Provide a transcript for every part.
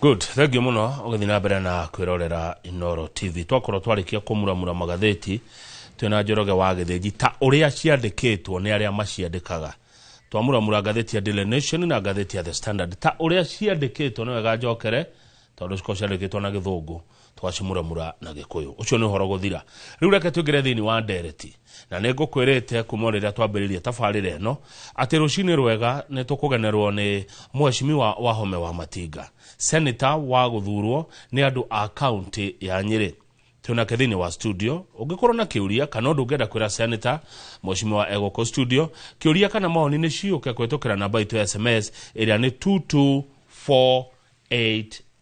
Good, thank you mũno ũgĩthiĩ na mbere na kwĩrorera Inoro TV. Twakorwo twarĩkia kũmuramura magathĩti twĩna Njoroge wa Gĩthĩnji ta ũrĩa ciandĩkĩtwo nĩ arĩa maciandĩkaga. Twamuramura ngathĩti ya Daily Nation na ngathĩti ya The Standard ta ũrĩa ciandĩkĩtwo, nĩ wega njokere tondũ cikorwo ciandĩkĩtwo na Gĩthũngũ, twacimuramura na Gĩkũyũ. Ũcio nĩ ũhoro gũthira. Rĩu reke tũingĩre thĩinĩ wa ndereti, na nĩ ngũkwĩrĩte kuma rĩrĩa twambĩrĩirie tabarĩra ĩno atĩ rũcinĩ rwega nĩ tũkũgenerwo nĩ Mheshimiwa Wahome wa Matinga, senator wa gũthurwo nĩ andũ a kaunti ya Nyĩrĩ. Twĩnake thĩinĩ wa studio. Ũngĩkorwo na kĩũria kana ũndũ ũngĩenda kwĩra senator Mheshimiwa egũkũ studio, kĩũria kana maoni nĩ ciũke kũhĩtũkĩra namba itũ ya SMS ĩrĩa nĩ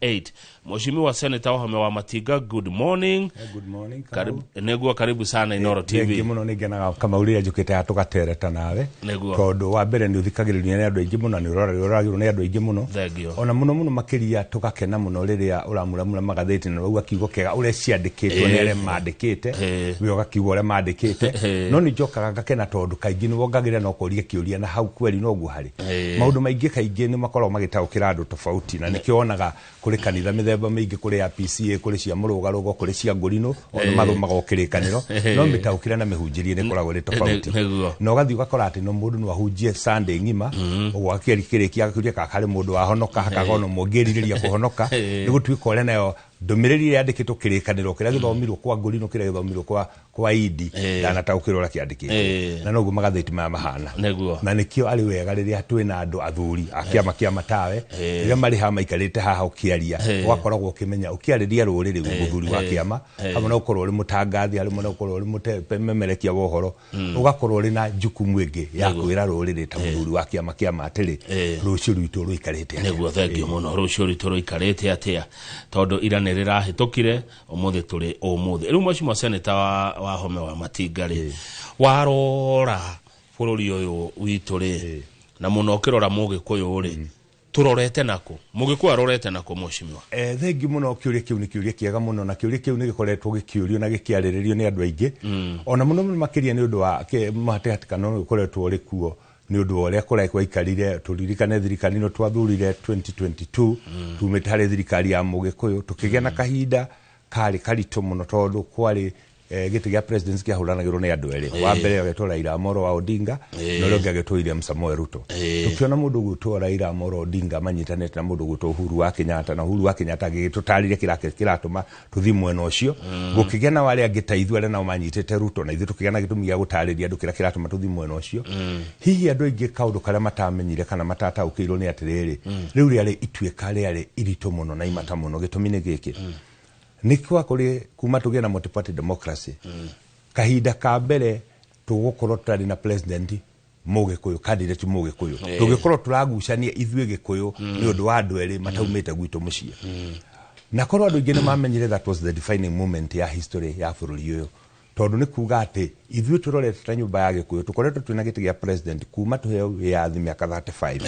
22488. Mheshimiwa Senator Wahome wa Matinga, good morning. Good morning. Karibu, nĩguo, karibu sana Inoro TV. Thengi mũno, nĩ ngenaga Kamau rĩrĩa njũkĩte haha tũgatereta nawe. Tondũ wa mbere nĩ ũthikagĩrĩrio nĩ andũ aingĩ mũno, nĩ ũroragĩrwo nĩ andũ aingĩ mũno. Thank you. Ona mũno mũno makĩria tũgakena mũno rĩrĩa ũramuramura magathĩti na ũrauga kiugo kĩega ũrĩa ciandĩkĩtwo nĩ arĩa mandĩkĩte, we ũgakiuga ũrĩa mandĩkĩte. No nĩ njokaga ngakena tondũ kaingĩ nĩ wongagĩrĩra na ũkoria kĩũria na hau kweri noguo harĩ. Maũndũ maingĩ kaingĩ nĩ makoragwo magĩtaũkĩra andũ tofauti, na nĩkĩo wonaga kũrĩ kanitha mĩthemba mĩingĩ, kũrĩ ya PCA, kũrĩ cia mũrũgarũgo, kũrĩ cia ngũrinũ, othe mathomaga o kĩrĩkanĩro, no mĩtaũkĩre na mĩhunjĩrie nĩ ĩkoragwo ĩrĩ tofauti. Na ũgathiĩ ũgakora atĩ no mũndũ no ahunjie Sunday ng'ima ũguo, akĩrĩkia agakĩũria kana harĩ mũndũ wahonoka, hakaga ona ũmwe ũngĩrirĩria kũhonoka. Nĩ gũtuĩka ũrĩa nayo ndũmĩrĩri ĩrĩa yandĩkĩtwo kĩrĩkanĩro kĩrĩa gĩthomirwo kwa ngũrinũ, kĩrĩa gĩthomirwo kwa indi, ndanataũkĩrwo ũrĩa kĩandĩkĩtwo. Na noguo magathĩti maya mahana. Na nĩkĩo arĩ wega rĩrĩa twĩna andũ athuri a kĩama kĩa matawe, rĩrĩa marĩ haha maikarĩte haha ũkĩaria, ũgakoragwo ũkĩmenya ũkĩarĩria rũrĩrĩ wĩ mũthuri wa kĩama, hamwe na gũkorwo ũrĩ mũtangathi, hamwe na gũkorwo ũrĩ mũmemerekia wa ũhoro, ũgakorwo ũrĩ na jukumu ĩngĩ ya kwĩra rũrĩrĩ ta mũthuri wa kĩama kĩama atĩrĩ, rũciũ rwitũ rũikarĩte atĩa. Nĩguo, thank you mũno. Rũciũ rwitũ rũikarĩte atĩa? Tondũ ira nĩ rĩrahĩtũkire, ũmũthĩ tũrĩ ũmũthĩ. Rĩu Mheshimiwa Senator wa Wahome wa Matinga rĩ, warora bũrũri ũyũ witũ rĩ, na mũno ũkĩrora Mũgĩkũyũ rĩ, tũrorete nakũ? Mũgĩkũyũ arorete nakũ, Mheshimiwa? Thengi mũno. Kĩũria kĩu nĩ kĩũria kĩega mũno, na kĩũria kĩu nĩ gĩkoretwo gĩkĩũrio na gĩkĩarĩrĩrio nĩ andũ aingĩ, ona mũno mũno makĩria nĩ ũndũ wa mũhatĩhatĩkano ũyũ ũkoretwo ũrĩ kuo nĩ ũndũ wa ũrĩa kũrĩa gwaikarire. Tũririkane thirikari ĩno twathurire 2022, tumĩte harĩ thirikari ya Mũgĩkũyũ, tũkĩgĩa na kahinda karĩ karitũ mũno tondũ kwarĩ gĩtĩ gĩa president kĩahũranagĩrwo nĩ andũ erĩ. Wa mbere agĩtwo Raila Amolo wa Odinga, na ũrĩa ũngĩ agĩtwo William Samoei Ruto. Tũkĩona mũndũ ũgwĩtwo Raila Amolo Odinga manyitanĩte na mũndũ ũgwĩtwo Uhuru wa Kenyatta, na Uhuru wa Kenyatta agĩgĩtũtarĩria kĩrĩa kĩratũma tũthiĩ mwena ũcio. Gũkĩgĩa na arĩa angĩ ta ithuĩ arĩa nao manyitĩte Ruto, na ithuĩ tũkĩgĩa na gĩtũmi gĩa gũtarĩria andũ kĩrĩa kĩratũma tũthiĩ mwena ũcio. Hihi andũ aingĩ kaũndũ karĩa matamenyire kana matataũkĩirwo nĩ atĩrĩrĩ, rĩu rĩarĩ ituĩka rĩarĩ iritũ mũno na imata mũno. Gĩtũmi nĩ gĩkĩ: nĩ kwa kũrĩ kuma tũgĩe na multi-party democracy, kahinda ka mbere tũgũkorwo tũtarĩ na president Mũgĩkũyũ, candidate Mũgĩkũyũ, tũgĩkorwo tũragucania ithuĩ Gĩkũyũ nĩ ũndũ wa andũ erĩ mataumĩte gwitũ mũciĩ. Na korwo andũ aingĩ nĩ mamenyire that was the defining moment ya history ya bũrũri ũyũ, tondũ nĩ kuga atĩ ithuĩ tũrorete ta nyũmba ya Gĩkũyũ tũkoretwo twĩna gĩtĩ gĩa president kuma tũheo wĩyathi mĩaka 35.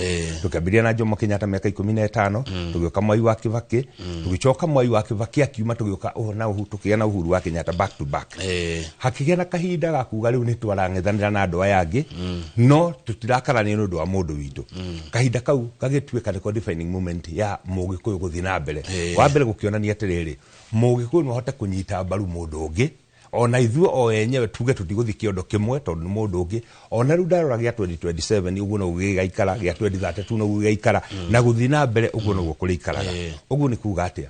Tũkĩambĩrĩria na Jomo Kenyatta mĩaka 15, tũgĩũka Mwai wa Kibaki, tũgĩcoka Mwai wa Kibaki akiuma, tũgĩũka na tũkĩgĩa na Uhuru wa Kenyatta back to back. Hakĩgĩa na kahinda ga kuga rĩu nĩ twarang'ethanĩra na andũ aya angĩ, no tũtirakarania nĩ ũndũ wa mũndũ witũ. Kahinda kau gagĩtuĩka nĩko defining moment ya Mũgĩkũyũ gũthiĩ na mbere. Wa mbere gũkĩonania atĩrĩrĩ, Mũgĩkũyũ no ahote kũnyita mbaru mũndũ ũngĩ, ona ithuĩ o enyewe tuge tũtigũthiĩ kĩondo kĩmwe tondũ nĩ mũndũ ũngĩ. Ona rĩu ndarora gĩa 2027 ũguo noguo gĩgaikara, gĩa 2032 noguo gĩgaikara, na gũthiĩ na mbere ũguo noguo kũrĩikaraga. Ũguo nĩ kuga atĩa?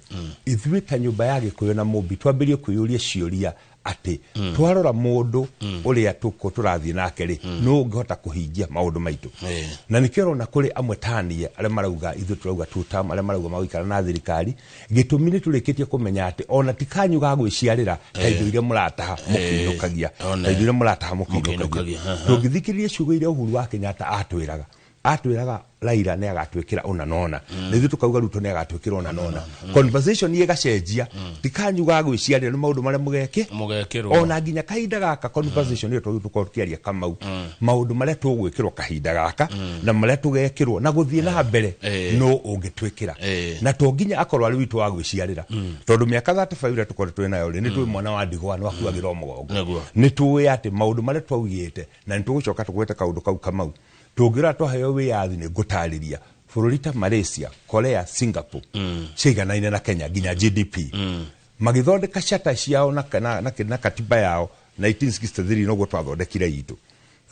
Ithuĩ ta nyũmba ya Gĩkũyũ na Mũmbi twambĩrĩrie kwĩyũria ciũria atĩ twarora mũndũ ũrĩa tũko tũrathiĩ nake rĩ, nũ ũngĩhota kũhingia maũndũ maitũ? Na nĩkĩo ũrona kũrĩ amwe tanie arĩa marauga ithuĩ tũrauga two term, arĩa marauga magũikara na thirikari. Gĩtũmi nĩ tũrĩkĩtie kũmenya atĩ ona ti kanyu ga gwĩciarĩra ta indo iria mũrataha mũkĩinũkagia, ta indo iria mũrataha mũkĩinũkagia. Mũkĩinũkagia, aha. Tũngĩthikĩrĩria ciugo iria Uhuru wa Kenyatta atwĩraga Raila nĩ agatwĩkĩra ũna na ũna, na ithuĩ tũkauga Ruto nĩ agatwĩkĩra ũna na ũna, conversation ĩgacenjia. Ti kanyu ga gwĩciarĩra, nĩ maũndũ marĩa mũgekĩ mũgekĩrwo. Ona nginya kahinda gaka conversation ĩyo tũgĩkorwo tũkĩaria Kamau maũndũ marĩa tũgwĩkĩrwo kahinda gaka na marĩa tũgekĩrwo na gũthiĩ na mbere, no ũngĩtwĩkĩra na to nginya akorwo arĩ witũ wa gwĩciarĩra, tondũ mĩaka 35 ĩrĩa tũkoretwo twĩ nayo rĩ, nĩ tũĩ mwana wa ndigwa nĩ wakuagĩra o mũgongo. Nĩ tũĩ atĩ maũndũ marĩa twaugĩte, na nĩ tũgũcoka tũgwete kaũndũ kau Kamau, tũngĩrora twaheo wĩyathi, nĩ ngũtarĩria. Bũrũri ta Malaysia, Korea, Singapore ciganaine na Kenya nginya GDP. Magĩthondeka charter ciao na katiba yao 1963, noguo twathondekire itũ,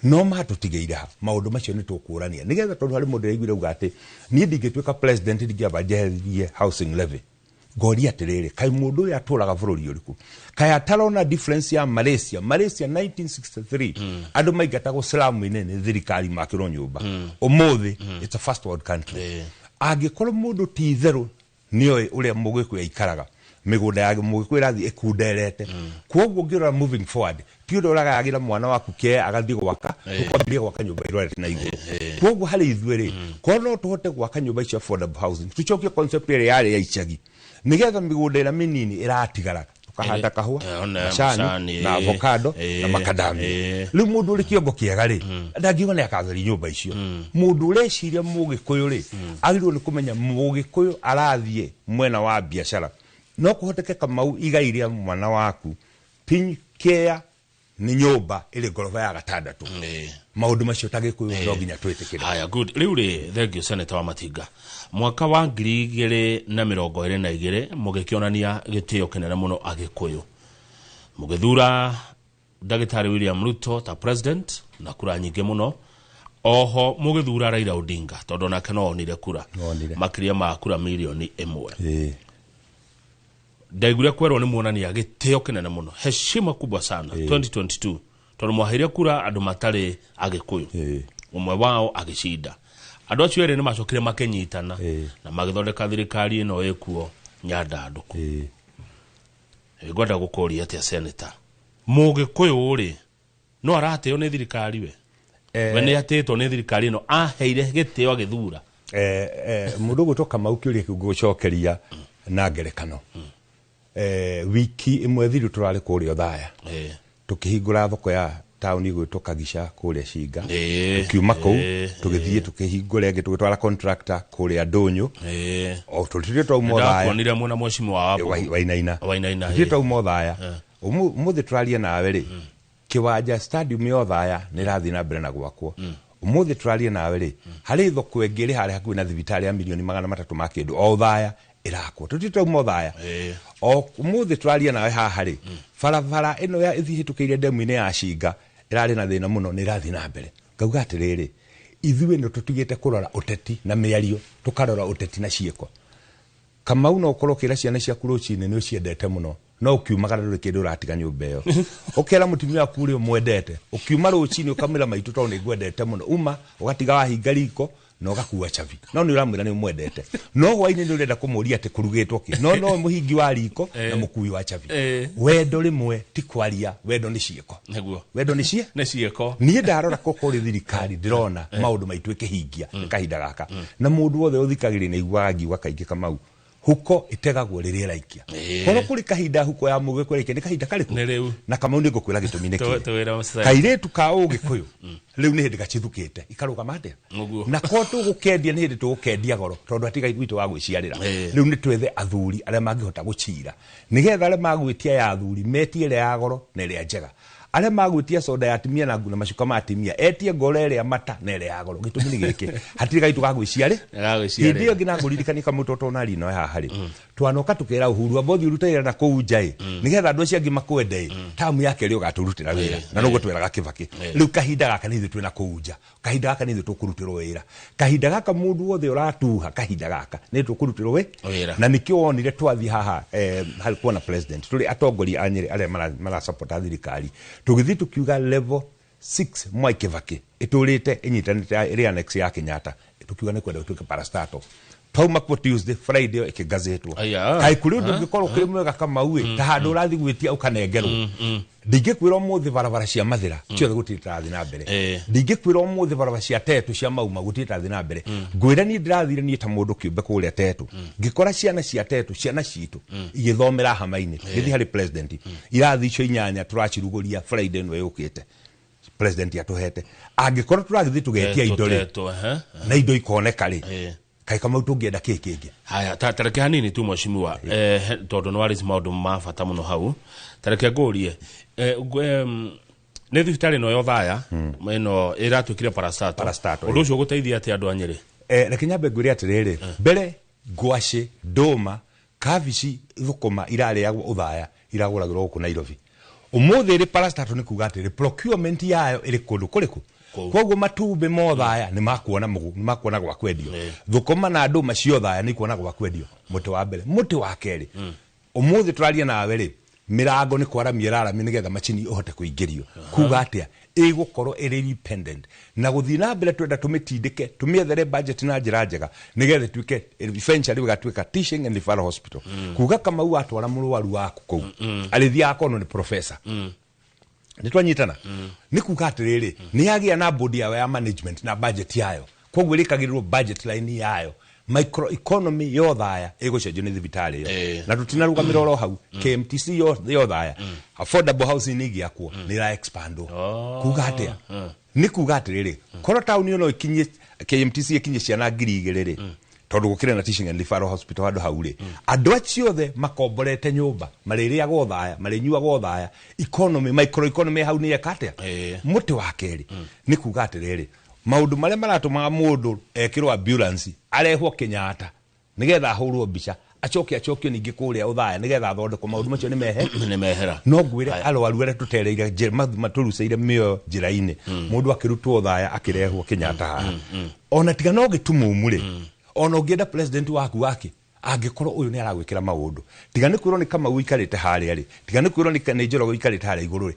no matũtigĩire ha maũndũ macio nĩ tũkũrania nĩgetha, tondũ harĩ mũndũ ũraiguire uga atĩ niĩ ndingĩtuĩka president ndingĩamba njeherie housing levy. Ngoria atĩrĩrĩ, kaĩ mũndũ ũyũ atũraga bũrũri ũrĩkũ? Kaĩ atarona difference ya Malaysia? Malaysia 1963 andũ maingatagwo slum-inĩ nĩ thirikari makĩrwo nyũmba. Ũmũthĩ it's a first world country. Angĩkorwo mũndũ ti itherũ nĩoĩ ũrĩa mũgĩkũyũ aikaraga, mĩgũnda ya mũgĩkũyũ ĩrathiĩ ĩkunderete. Koguo ũngĩrora moving forward, ti ũndũ ũragayagĩra mwana waku kĩea agathiĩ gwaka, ũkwambĩrĩria gwaka nyũmba irorete na igũrũ. Koguo harĩ ithuĩ rĩ, korwo no tũhote gwaka nyũmba icio affordable housing, tũcokie concept ĩrĩa yarĩ ya icagi, nĩgetha mĩgũnda ĩrĩa mĩnini ĩratigara tukahanda kahũa, ona macani macani, na avocado na makadamia. Rĩu mũndũ ũrĩ kĩongo kĩega rĩ, ndangiuga nĩ akatheria nyũmba icio. Mũndũ ũreciria mũgĩkũyũ rĩ, agĩrĩirwo nĩ kũmenya mũgĩkũyũ arathiĩ mwena wa biacara. No kũhoteke Kamau igai rĩa mwana waku ti kĩea, nĩ nyũmba ĩrĩ ngoroba ya gatandatũ. Maũndũ macio ta gĩkũyũ no nginya twĩtĩkĩre. Haya, good. Rĩu rĩ, thank you, Senator wa Matinga. Mwaka wa 2022 mũgĩkĩonania gĩtĩo kĩnene mũno agĩkũyũ, mũgĩthura ndagĩtarĩ William Ruto ta president na kura nyingĩ mũno. Oho mũgĩthura Raila Odinga, tondũ nake no onire kura Onire. makĩria ma kura 1 mirioni. Ndaiguire kwerwo nĩ muonania gĩtĩo kĩnene mũno, heshima kubwa sana 2022, tondũ mwaheire kura andũ matarĩ agĩkũyũ, ũmwe wao agĩcinda. Andũ acio erĩ nĩ macokire makĩnyitana na magĩthondeka thirikari ĩno ĩkuo nyandandũku. Ngwenda gũkũria atĩa, senator, mũgĩkũyũ rĩ, no aratĩo nĩ thirikari we? We nĩ atĩtwo nĩ thirikari ĩno aheire gĩtĩo agĩthura? Mũndũ ũgwĩtwo Kamau, kĩũria kĩu ngũgũcokeria na ngerekano. Wiki ĩmwe thiru tũrarĩ kũrĩa Othaya, tũkĩhingũra thoko ya taũni ĩgwĩtwo Kagica kũrĩa Cinga. Tũkiuma kũu, tũgĩthiĩ tũkĩhingũra ĩngĩ, tũgĩtwara contractor kũrĩa Ndũnyũ. O tũthiĩ twauma Othaya. Ndakuonire mwena mheshimiwa wa Wainaina. Wainaina. Tũthiĩ twauma Othaya. Ũmũthĩ tũraria nawe rĩ, kĩwanja stadium ya Othaya nĩ ĩrathiĩ na mbere na gwakwo. Ũmũthĩ tũraria nawe rĩ, harĩ thoko ĩngĩ ĩrĩ harĩa hakuhĩ na thibitarĩ ya 300 milioni ma kĩndũ o Othaya ĩrakwo. Tũthiĩ twauma Othaya. O ũmũthĩ tũraria nawe haha rĩ, barabara ĩno ya ĩthiĩ hĩtũkĩire ndemu-inĩ ya Cinga ĩrarĩ na thĩna mũno, nĩ ĩrathiĩ na mbere. Ngauga atĩrĩrĩ, ithuĩ nĩ tũtigĩte kũrora ũteti na mĩario, tũkarora ũteti na ciĩko. Kamau, no ũkorwo ũkĩra ciana ciaku rũcinĩ nĩ ũciendete mũno, no ũkiumagara ndũrĩ kĩndũ ũratiga nyũmba ĩyo. Ũkera mũtumia waku ũrĩa ũmwendete, ũkiuma rũcinĩ ũkamwĩra, "Maitũ, tondũ nĩ ngwendete mũno," uma ũgatiga wahinga riko na ũgakua cabi, no nĩ ũramwĩra nĩ ũmwendete. No hwainĩ nĩ ũrenda kũmũria atĩ kũrugĩtwo kĩ, no nowe mũhingi wa riko na mũkui wa cabi. Wendo rĩmwe ti kwaria, wendo nĩ ciĩko. Wendo nĩ cie Nĩ ciĩko. Niĩ ndarora kũkũ rĩ thirikari, ndĩrona maũndũ maitũ ĩkĩhingia nĩ kahinda gaka, na mũndũ wothe ũthikagĩrĩria nĩ aiguaga ngiuga kaingĩ, Kamau, huko ĩtegagwo rĩrĩa ĩraikia. Korwo kũrĩ kahinda huko ya mũgĩkũyũ ĩraikia, nĩ kahinda karĩkũ? Nĩ rĩu. Na Kamau, nĩ ngũkwĩra gĩtũmi nĩ kĩĩ. Tũwĩra society. Kairĩtu ka ũgĩkũyũ rĩu nĩ hĩndĩ gacithukĩte ikarũgama atĩa? Na ko tũgũkendia, nĩ hĩndĩ tũgũkendia goro, tondũ hatiga witũ wa gwĩciarĩra. Rĩu nĩ twethe athuri arĩa mangĩhota gũcira, nĩgetha arĩa magwĩtia ya athuri metie ĩrĩa ya goro na ĩrĩa njega, arĩa magwĩtia soda ya atumia na na macuka ma atumia etie ngoro ĩrĩa mata na ĩrĩa ya goro. Gĩtũmi nĩ gĩkĩ, hatirĩ gaitũ ga gwĩciarĩ. Ga gwĩciarĩra. Hĩndĩ ĩyo ĩngĩ nangũririkania, kamũtũ tonari no haha rĩ, twanoka tukĩra Uhuru amba ũthiĩ ũrute wĩra na kũu nja ĩ, nĩgetha andũ acio angĩ makwende ĩ, tamu ya kerĩ ũgatũrutĩra wĩra. Na noguo tweraga Kĩbakĩ. Rĩu kahinda gaka nĩ ithuĩ twĩna kũu nja, kahinda gaka nĩ ithuĩ tũkũrutĩrwo wĩra, kahinda gaka mũndũ wothe ũratuha, kahinda gaka nĩ tũkũrutĩrwo wĩ Wĩra. Na nĩkĩo wonire twathiĩ haha, harĩ kuona president, tũrĩ atongoria a Nyĩrĩ arĩa marasapota thirikari, tũgĩthiĩ tũkiuga level 6 Mwai Kĩbakĩ ĩtũrĩte ĩnyitanĩte ĩrĩ annex ya Kenyatta, tukiuga nĩ kwenda gũtuĩke parastatal. Twauma kuo Tuesday, Friday ĩyo ĩkĩgazĩtwo. Aya. Kaĩ kũrĩ ũndũ ũngĩkorwo ũkĩrĩ mwega, Kamau ĩ, ta handũ ũrathiĩ gwĩtia ũkanengerwo? Ndingĩkwĩra ũmũthĩ barabara cia Mathĩra ciothe gũtirĩ tarathiĩ na mbere. Ndingĩkwĩra ũmũthĩ barabara cia Tetu cia Mauma gũtirĩ tarathiĩ na mbere. Ngwĩra niĩ ndĩrathire niĩ ta mũndũ kĩũmbe kũrĩa Tetu, ngĩkora ciana cia Tetu, ciana citũ igĩthomera hama-inĩ. Ngĩthiĩ harĩ president, irathi icio inyanya tũracirugũria Friday ĩno ĩũkĩte president atũhete. Angĩkorwo tũragĩthiĩ tũgetia indo rĩ, Tetu, ehe. na indo ikoneka rĩ, kaĩ Kamau tũngĩenda kĩ kĩngĩ? Haya, tareke hanini tu, mheshimiwa, tondũ nĩ warĩci maũndũ ma bata mũno hau. Tareke ngũrie, nĩ thibitarĩ ĩno ya Othaya ĩno ĩratuĩkire parastatal? Parastatal. Ũndũ ũcio ũgũteithia atĩa andũ a Nyĩrĩ? Reke nyambe ngwĩre atĩrĩrĩ, mbere ngwacĩ, ndũma, kabici, thũkũma irarĩagwo Othaya, iragũragĩrwo gũkũ Nairobi. Ũmũthĩ ĩrĩ parastatal, nĩ kuga atĩrĩ procurement yayo ĩrĩ kũndũ kũrĩkũ? Kũu. Koguo matumbĩ ma Othaya nĩ makuona nĩ makuona gwa kwendio, thũkũma na ndũma cia Othaya nĩ ikuona gwa kwendio. Mũtĩ wa mbere. Mũtĩ wa kerĩ, ũmũthĩ tũraria nawe rĩ, mĩrango nĩ kwaramia ĩraramio nĩgetha macini ĩhote kũingĩrio. Kuga atĩa? Ĩgũkorwo ĩrĩ independent na gũthiĩ na mbere. Twenda tũmĩtindĩke, tũmĩethere budget na njĩra njega nĩgetha ĩtuĩke eventually ĩgatuĩka teaching and referral hospital. Kuga Kamau, watwara mũrwaru waku kũu arĩthiaga akonwo nĩ professor. Nĩ twanyitana? Nĩ kuga atĩrĩrĩ, nĩ yagĩa na board yayo ya management na budget yayo, koguo ĩrĩkagĩrĩrwo budget line yayo. Microeconomy yothaya ĩgũcenjio nĩ thibitarĩ ĩyo. Na tũtinarũgamĩra oro hau. KMTC yothaya, affordable housing ĩgĩakwo nĩ ĩra expandwo. Kuga atĩa? Nĩ kuga atĩrĩrĩ, korwo taũni ĩyo no ĩkinyie KMTC, ĩkinyie ciana 2000 rĩ, tondũ gũkĩrĩ na teaching and referral hospital handũ hau rĩ, andũ acio othe makomborete nyũmba marĩrĩaga Othaya, marĩnyuaga Othaya. Economy, microeconomy hau nĩ yeka atĩa? Mũtĩ wa kerĩ nĩ kuga atĩrĩrĩ, maũndũ marĩa maratũmaga mũndũ ekĩrwo ambulance arehwo Kenyatta nĩgetha ahũrwo mbica, acoke acokio ningĩ kũrĩa Othaya nĩgetha athondekwo, maũndũ macio nĩ mehe. Nĩ mehera. No ngwĩre arwaru arĩa tũtereire matũrucĩire mĩoyo njĩra-inĩ, mũndũ akĩrutwo Othaya akĩrehwo Kenyatta haha, ona tiga no gĩtumumu rĩ, ona ũngĩenda president waku wake angĩkorwo ũyũ nĩ aragwĩkĩra maũndũ, tiga nĩ kwĩrwo nĩ Kamau ũikarĩte harĩa rĩ, tiga nĩ kwĩrwo nĩ Njoroge ũikarĩte harĩa igũrũ rĩ,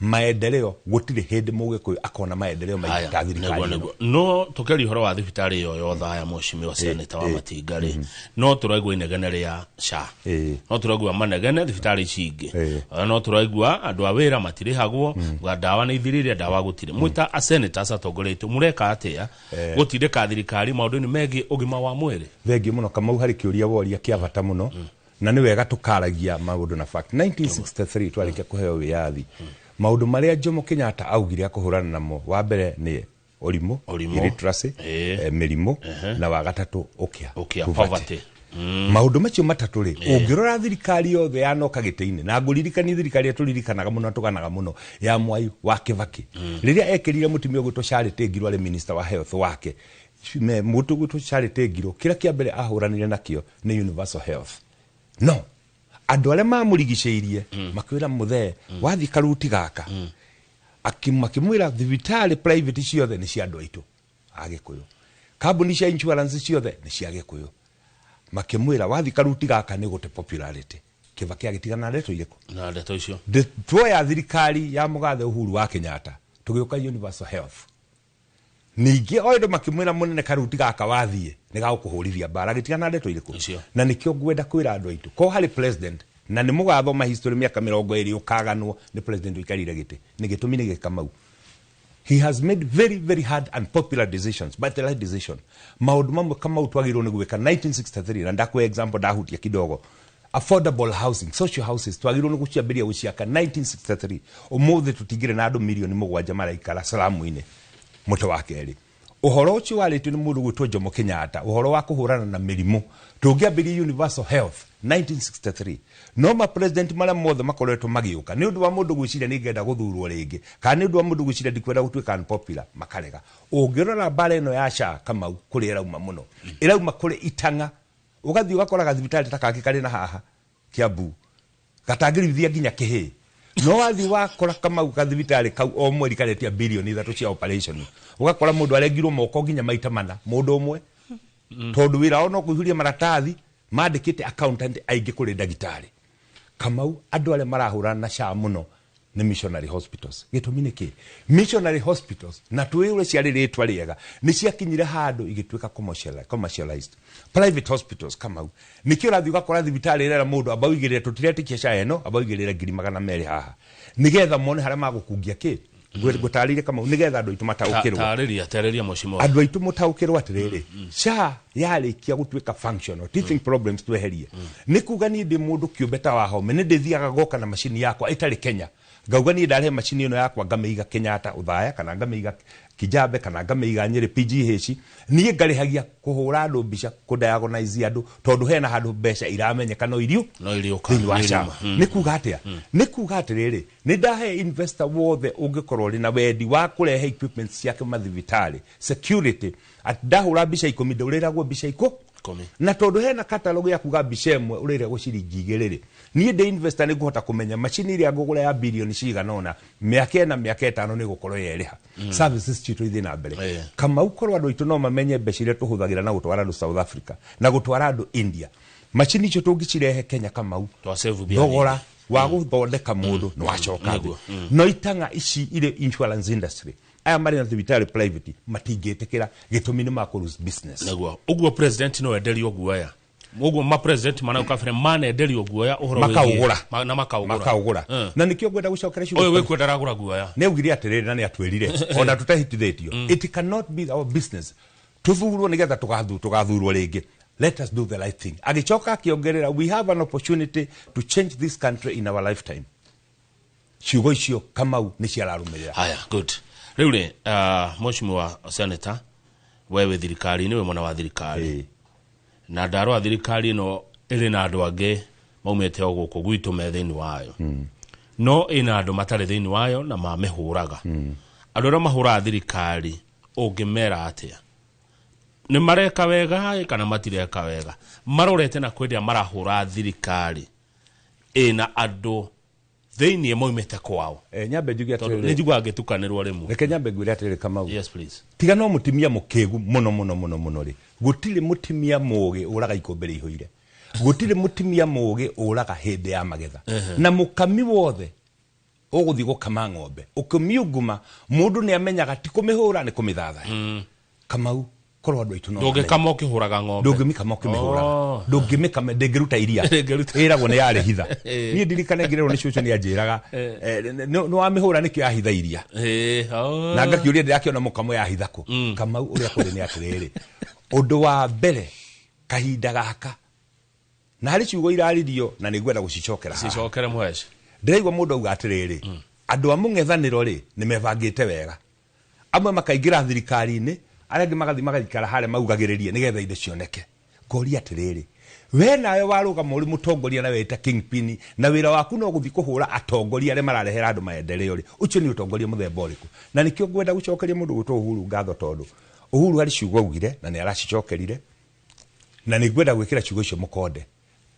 maendeleo gũtirĩ hĩndĩ mũgĩkũyũ akona maendeleo maingĩ ta thirikari Nĩguo, ĩno. Nĩguo. No tũkĩaria ũhoro wa thibitarĩ ĩyo ya Othaya, mheshimiwa seneta wa Matinga rĩ, no tũraigua inegene rĩa SHA, no tũraigua manegene thibitarĩ ici ingĩ. No tũraigua andũ a wĩra matirĩhagwo, nga ndawa nĩ ithirire, ndawa gũtirĩ. Mwĩ ta senators atongoretio, mũreka atĩa gũtindĩka thirikari maũndũ-inĩ megiĩ ũgima wa mwĩrĩ? Thengiũ mũno, Kamau. Harĩ kĩũria woria kĩa bata mũno, na nĩ wega tũkaragia maũndũ na fact. 1963 twarĩkia kũheo wĩyathi, maũndũ marĩa Jomo Kenyatta augire akũhũrana namo, wa mbere nĩ ũrimũ, Ũrimũ. illiteracy, mĩrimũ, na wa gatatũ ũkĩa, ũkĩa, poverty. Poverty. Maũndũ macio matatũ rĩ, ũngĩrora thirikari yothe yanoka gĩtĩ-inĩ, na ngũririkanie thirikari ĩrĩa tũririkanaga mũno na tũganaga mũno ya Mwai wa Kĩbakĩ, rĩrĩa ekĩrire mũtumia ũgwĩtwo Charity Ngilu arĩ minister wa health wake, mũndũ ũgwĩtwo Charity Ngilu, kĩrĩa kĩa mbere ahũranire nakĩo nĩ universal health. No andũ arĩa mamũrigicĩirie makwĩra, mũthee, wathiĩ karuti gaka, makĩmwĩra thibitarĩ private ciothe nĩ cia andũ aitũ a Gĩkũyũ, kambuni cia insurance ciothe nĩ cia Gĩkũyũ. Makĩmwĩra wathiĩ karuti gaka nĩ gũte popularity. Kĩbakĩ agĩtigana na ndeto irĩkũ? Na ndeto icio. Tuoya thirikari ya mũgathe Uhuru wa Kenyatta, tũgĩũka universal health ningĩ o andũ makĩmwĩra, mũnene, karuti gaka wathiĩ nĩ gagũkũhũrithia mbara. Agĩtigana na ndeto irĩkũ? Icio. Na nĩkĩo ngwenda kwĩra andũ aitũ ko harĩ president, na nĩ mũgathoma history mĩaka 20 ũkaganwo nĩ president ũikarire gĩtĩ nĩ gĩtũmi nĩ gĩkamau. He has made very very hard and popular decisions, but the right decision. Maũndũ mamwe, Kamau, twagĩrĩirwo nĩ gwĩka 1963, na ndakũhe example ndahutia kidogo, affordable housing, social houses, twagĩrĩirwo nĩ gũciambĩrĩria gũciaka 1963. Ũmũthĩ tũtingĩrĩ na andũ 7 milioni maraikara salamu-inĩ. Mũtĩ wa kerĩ, ũhoro ũcio warĩtio nĩ mũndũ gwĩtwo Jomo Kenyatta, ũhoro wa kũhũrana na mĩrimũ, tũngĩambĩrĩria universal health 1963. No ma president marĩa mothe makoretwo magĩũka, nĩ ũndũ wa mũndũ gwĩciria nĩ ngenda gũthurwo rĩngĩ, kana nĩ ũndũ wa mũndũ gwĩciria ndikwenda gũtuĩka unpopular, makarega. Ũngĩrora mbara ĩno ya SHA, Kamau, kũrĩa ĩrauma mũno, ĩrauma kũrĩ itang'a. Ũgathiĩ ũgakora gathibitarĩ ta kangĩ karĩ na haha Kiambu gatangĩruithia nginya kĩhĩ, no wathiĩ wakora, Kamau, kathibitarĩ kau o mweri karetia 3 bilioni cia operation. Ũgakora mũndũ arengirwo moko nginya maita mana, mũndũ ũmwe, tondũ wĩra wao no kũihũria maratathi, mandĩkĩte accountant aingĩ kũrĩ ndagĩtarĩ. Kamau, andũ arĩa marahũrana na SHA mũno nĩ missionary hospitals. Gĩtũmi nĩ kĩ? Missionary hospitals, na twĩ ũrĩa ciarĩ rĩtwa rĩega, nĩ ciakinyire handũ igĩtuĩka commercialized private hospitals. Kamau, nĩkĩo ũrathiĩ ũgakora thibitarĩ ĩrera mũndũ amba ũigĩrĩre, tũtiretĩkia SHA ĩno, amba ũigĩrĩre 200,000 haha nĩgetha mone harĩa magũkungia kĩ. Ngũtarĩrie, Kamau, nĩgetha andũ aitũ mataũkĩrwo. Tarĩria, tarĩria, mheshimiwa. Andũ aitũ mũtaũkĩrwo atĩrĩrĩ, SHA yarĩkia gũtuĩka functional, teething problems tweherie, nĩ kuga niĩ ndĩ mũndũ kĩũmbe ta Wahome, nĩ ndĩthiaga goka na macini yakwa ĩtarĩ Kenya. Ngauga niĩ ndarehe macini ĩno yakwa, ngamĩiga Kenyatta Othaya, kana ngamĩiga Kijabe, kana ngamĩiga Nyĩrĩ PGH. Niĩ ngarĩhagia kũhũra andũ mbica, kũdiagnose andũ, tondũ hena handũ mbeca iramenyeka no irio No iriũka. Thĩinĩ wa Nĩ SHA. iriuma. Nĩ kuga atĩa? Nĩ kuga atĩrĩrĩ, nĩ ndahe investor wothe ũngĩkorwo ũrĩ na wendi wa kũrehe equipment ciake mathibitarĩ security, atĩ ndahũra mbica 10 ndũrĩragwo mbica 10. Na tondũ hena catalog ya kuga mbica ĩmwe ũrĩragwo ciringi 2 rĩ, niĩ ndĩ investor nĩ ngũhota kũmenya macini ĩrĩa ngũgũra ya bilioni cigana ũna, mĩaka 4, mĩaka 5 nĩ gũkorwo yerĩha. Services citũ ithiĩ na mbere. Kamau, korwo andũ aitũ no mamenye mbeca iria tũhũthagĩra na gũtwara andũ South Africa na gũtwara andũ India, macini icio tũngĩcirehe Kenya, Kamau, Twa save mbia. Thogora wa gũthondeka mũndũ nĩ wacoka thĩ. No itang'a ici irĩ insurance industry, aya marĩ na thibitarĩ private, matingĩtĩkĩra, gĩtũmi nĩ makũ lose business. Nĩguo ũguo president no enderio guoya, ũguo ma president manau kabere manenderio guoya ũhoro wĩgiĩ- Makaũgũra. Na makaũgũra. Makaũgũra. Na nĩkĩo ngwenda gũcokera ciugo. Ũyũ wĩkuo ndaragũra guoya. Nĩ augire atĩrĩrĩ, na nĩ atwĩrire ona tũtehitithĩtio, it cannot be our business tũthurwo nĩgetha tũgathurwo rĩngĩ. Let us do the right thing. Agĩcoka akĩongerera, we have an opportunity to change this country in our lifetime. Ciugo icio, Kamau, nĩ ciararũmĩrĩra. Haya, good. Rĩu rĩ, mheshimiwa senator, we wĩ thirikari-inĩ, wĩ mwena wa thirikari. Na ndarora thirikari ĩno ĩrĩ na andũ angĩ maumĩte o gũkũ gwitũ me thĩinĩ wayo, no ĩna andũ matarĩ thĩinĩ wayo na mamĩhũraga. Andũ arĩa mahũraga thirikari ũngĩmera atĩa? Nĩ mareka wega kana matireka wega? Marorete na kwĩrĩa marahũra thirikari ĩna andũ thĩinĩ maumĩte kwao. Nyambe njuge Tondũ nĩ atĩrĩrĩ. njiguaga ngĩtukanĩrwo rĩmwe. Reke nyambe ngwĩre atĩrĩrĩ, Kamau. Yes, please. Tiga no mũtumia mũkĩgu mũno mũno mũno mũno rĩ, gũtirĩ mũtumia mũgĩ ũraga ikũmbĩ rĩihũire, gũtirĩ mũtumia mũgĩ ũraga hĩndĩ ya magetha. Na mũkami wothe ũgũthiĩ gũkama ng'ombe ũkĩmiunguma, mũndũ nĩ amenyaga ti kũmĩhũra, nĩ kũmĩthathaya. Kamau, korwo andũ aitũ no mamenye. Ndũngĩkama ũkĩhũraga ng'ombe. Ndũngĩmĩkama ũkĩmĩhũraga. Oh. Ndũngĩmĩkama, ndĩngĩruta iria. Ndĩngĩruta. Ĩragwo nĩ yarĩ hitha. Niĩ ndirikane ngĩrerwo nĩ cũcũ, nĩ anjĩraga, nĩ wamĩhũra nĩkĩo yahitha iria. Oh. Na ngakĩũria, ndĩrakĩona mũkamo yahitha kũ? Kamau, ũrĩa kũrĩ nĩ atĩrĩrĩ, ũndũ wa mbere kahinda gaka na harĩ ciugo iraririo na nĩ ngwenda gũcicokera haha. Cicokere, mũheci. Ndĩraigua mũndũ auga atĩrĩrĩ, andũ a mũng'ethanĩro rĩ, nĩ mebangĩte wega, amwe makaingĩra thirikari-inĩ, arĩa angĩ magathiĩ magaikara harĩa maugagĩrĩrie nĩgetha indo cioneke. Ngoria atĩrĩrĩ, we nawe warũgama ũrĩ mũtongoria na weta kingpin, na wĩra waku no gũthiĩ kũhũra atongoria arĩa mararehera andũ maendeleo rĩ, ũcio nĩ ũtongoria mũthemba ũrĩkũ? Na nĩkĩo ngwenda gũcokeria mũndũ gwĩtwo Uhuru ngatho, tondũ Uhuru harĩ ciugo augire na nĩ aracicokerire, na nĩ ngwenda gwĩkĩra ciugo icio mũkonde.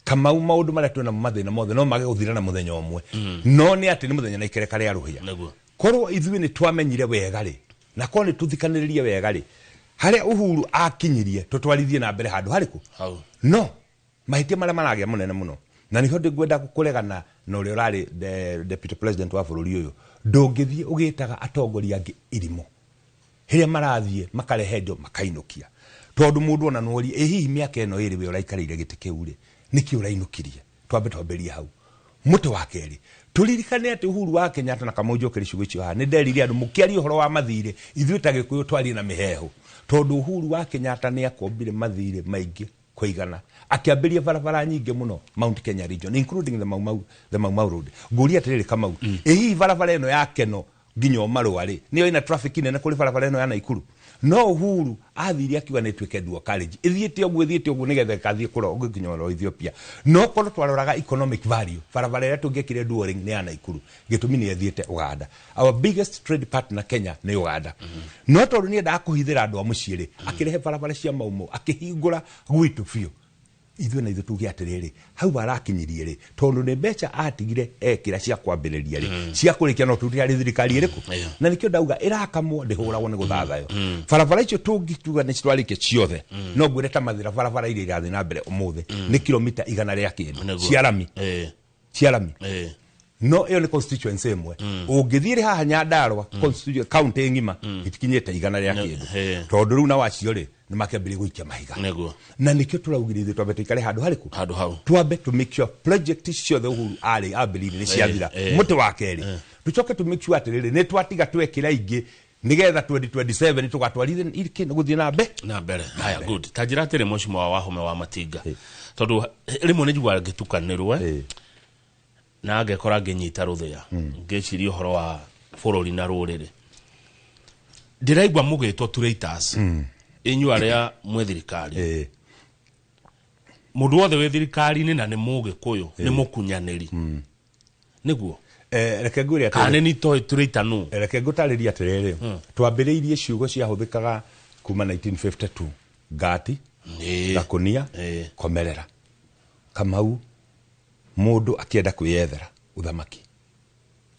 Kamau, maũndũ marĩa twĩna mathĩna mothe no mage gũthira na mũthenya ũmwe, no nĩ atĩ nĩ mũthenya na ikereka rĩa rũhĩa. Korwo ithuĩ nĩ twamenyire wega rĩ, na korwo nĩ tũthikanĩrĩrie wega rĩ, harĩa Uhuru akinyirie tũtwarithie na mbere handũ harĩkũ? Hau. No mahĩtia marĩa maragĩa mũnene mũno, na nĩho ndĩngwenda kũregana na ũrĩa ũrarĩ deputy president wa bũrũri ũyũ, ndũngĩthiĩ ũgĩtaga atongoria angĩ irimũ rĩrĩa marathiĩ makarehe indo makainũkia, tondũ mũndũ ona norie, ĩ hihi mĩaka ĩno 2 we ũraikarĩire gĩtĩ kĩu rĩ, nĩkĩ ũrainũkirie? Twambe twambĩrie hau. Mũtĩ wa kerĩ, tũririkane atĩ Uhuru wa Kenyatta, na Kamau, njokere ciugo icio haha, nĩ nderire andũ mũkĩaria ũhoro wa mathirĩ, ithuĩ ta Gĩkũyũ twarie na mĩheehũ, tondũ Uhuru wa Kenyatta nĩ akombire mathirĩ maingĩ kũigana, akĩambĩria barabara nyingĩ mũno Mount Kenya region, including the Mau Mau Road. Ngũria atĩrĩrĩ, Kamau, ĩ hihi barabara ĩno ya Keno nginya Marũa rĩ, nĩyo ĩna traffic nene kũrĩ barabara ĩno ya Naikuru? No Uhuru athire akiuga nĩ ĩtuĩke dual carriage, ĩthiĩte ũguo, ĩthiĩte ũguo, nĩgetha ĩkathiĩ kũro nginya oro Ethiopia. No korwo twaroraga economic value, barabara ĩrĩa tũngĩekire dual ring nĩ ya Naikuru. Gĩtũmi nĩ ĩthiĩte Uganda. Our biggest trade partner Kenya nĩ Uganda. No tondũ nĩ endaga kũhithĩra andũ a mũciĩ rĩ, akĩrehe barabara cia Mau Mau, akĩhingũra gwitũ biũ. Ithuĩ na ithuĩ tuge atĩrĩrĩ, hau arakinyirie rĩ, tondũ nĩ mbeca atigire ekĩra cia kwambĩrĩria rĩ, cia kũrĩkia no tũrute harĩ thirikari ĩrĩkũ? Na nĩkĩo ndauga ĩrakamwo ndĩhũragwo nĩ gũthathayo. Barabara icio tũngituga nĩ twarĩkia ciothe, no ngwĩre ta Mathĩra, barabara iria irathiĩ na mbere ũmũthĩ nĩ kilomita 100 rĩa kĩndũ cia rami, cia rami. No ĩyo nĩ constituency ĩmwe. Ũngĩthiĩ rĩ haha Nyandarua constituency, county ng'ima itikinyĩte 100 rĩa kĩndũ, tondũ rĩu na wacio rĩ, nĩ makĩambĩrĩria gũikia mahiga. Na nĩkĩo tũraugire ithuĩ twambe tũikare handũ harĩkũ? Handũ hau. Twambe to make sure project ciothe Uhuru arĩ ambĩrĩirie nĩ ciathira. Mũtĩ wa kerĩ, tũcoke to make sure atĩrĩrĩ, nĩ twatiga twekĩra ingĩ nĩgetha 2027 tũgatwarithie gũthiĩ na mbe Na mbere. Haya, good. Ta njĩra atĩrĩ, mheshimiwa Wahome wa Matinga, tondũ rĩmwe nĩ njiguaga ngĩtukanĩrwo. Na ngekora ngĩnyita rũthĩa ngĩciria ũhoro wa bũrũri na rũrĩrĩ. Ndĩraigua mũgĩtwo traitors inyuĩ arĩa mwĩ thirikari. Mũndũ wothe wĩ thirikari-inĩ na nĩ mũgĩkũyũ nĩ mũkunyanĩri. Nĩguo reke ngwĩre atĩrĩrĩ, kana nĩ toĩ traitor nũ? Reke ngũtarĩrie atĩrĩrĩ, twambĩrĩirie ciugo ciahũthĩkaga kuma 1952 ngati, gakunia, komerera. Kamau mũndũ akĩenda kwĩyethera ũthamaki,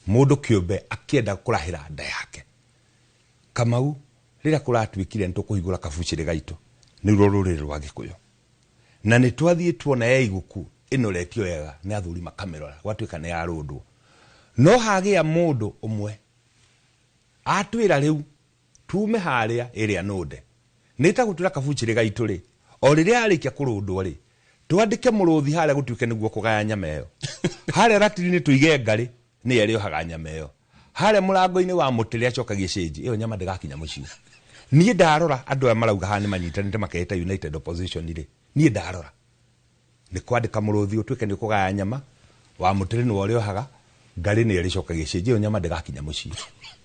mũndũ kĩũmbe akĩenda kũrahĩra nda yake. Kamau rĩrĩa kũratuĩkire nĩ tũkũhingũra kabucĩrĩ gaitũ nĩruo rũrĩrĩ rwa Gĩkũyũ, na nĩ twathiĩ tuona ya iguku ĩnoretio wega nĩ athuri makamĩrora gwatuĩka nĩ yarũndwo. No hagĩa mũndũ ũmwe atwĩra rĩu tume harĩa ĩrĩa nũnde nĩ ta gũtura kabucĩrĩ gaitũ rĩ, o rĩrĩa arĩkia kũrũndwo rĩ, twandĩke mũrũthi harĩa gũtuĩke nĩguo kũgaya nyama ĩyo. Harĩa ratiri-inĩ tũige ngarĩ nĩyo ĩrĩohaga nyama ĩyo. Harĩa mũrango-inĩ wa mũtĩ rĩa acokagia cĩnji ĩyo nyama ndĩgakinya mũciĩ. Niĩ ndarora andũ aya marauga haha nĩ manyitanĩte makeĩta United Opposition rĩ, niĩ ndarora nĩ kwandĩka mũrũthi ũtuĩke nĩ ũkũgaya nyama wa mũtĩ nĩwe ũrĩohaga, ngarĩ nĩyo ĩrĩcokagia cĩnji ĩyo nyama ndĩgakinya mũciĩ.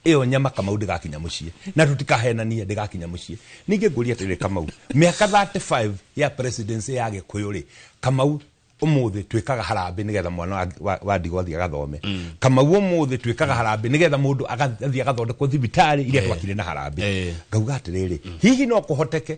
Ĩyo nyama Kamau ndĩgakinya mũciĩ, na tũtikahenanie ndĩgakinya mũciĩ. Ningĩ ngũria atĩrĩrĩ Kamau, mĩaka 35 ya presidency ya Gĩkũyũ rĩ, Kamau ũmũthĩ twĩkaga harambĩ nĩgetha mwana wa ndigwa athiĩ agathome. Kamau ũmũthĩ twĩkaga harambĩ nĩgetha mũndũ agathiĩ agathondekwo thibitarĩ iria twakire na harambĩ. Ngauga atĩrĩrĩ, hihi no kũhoteke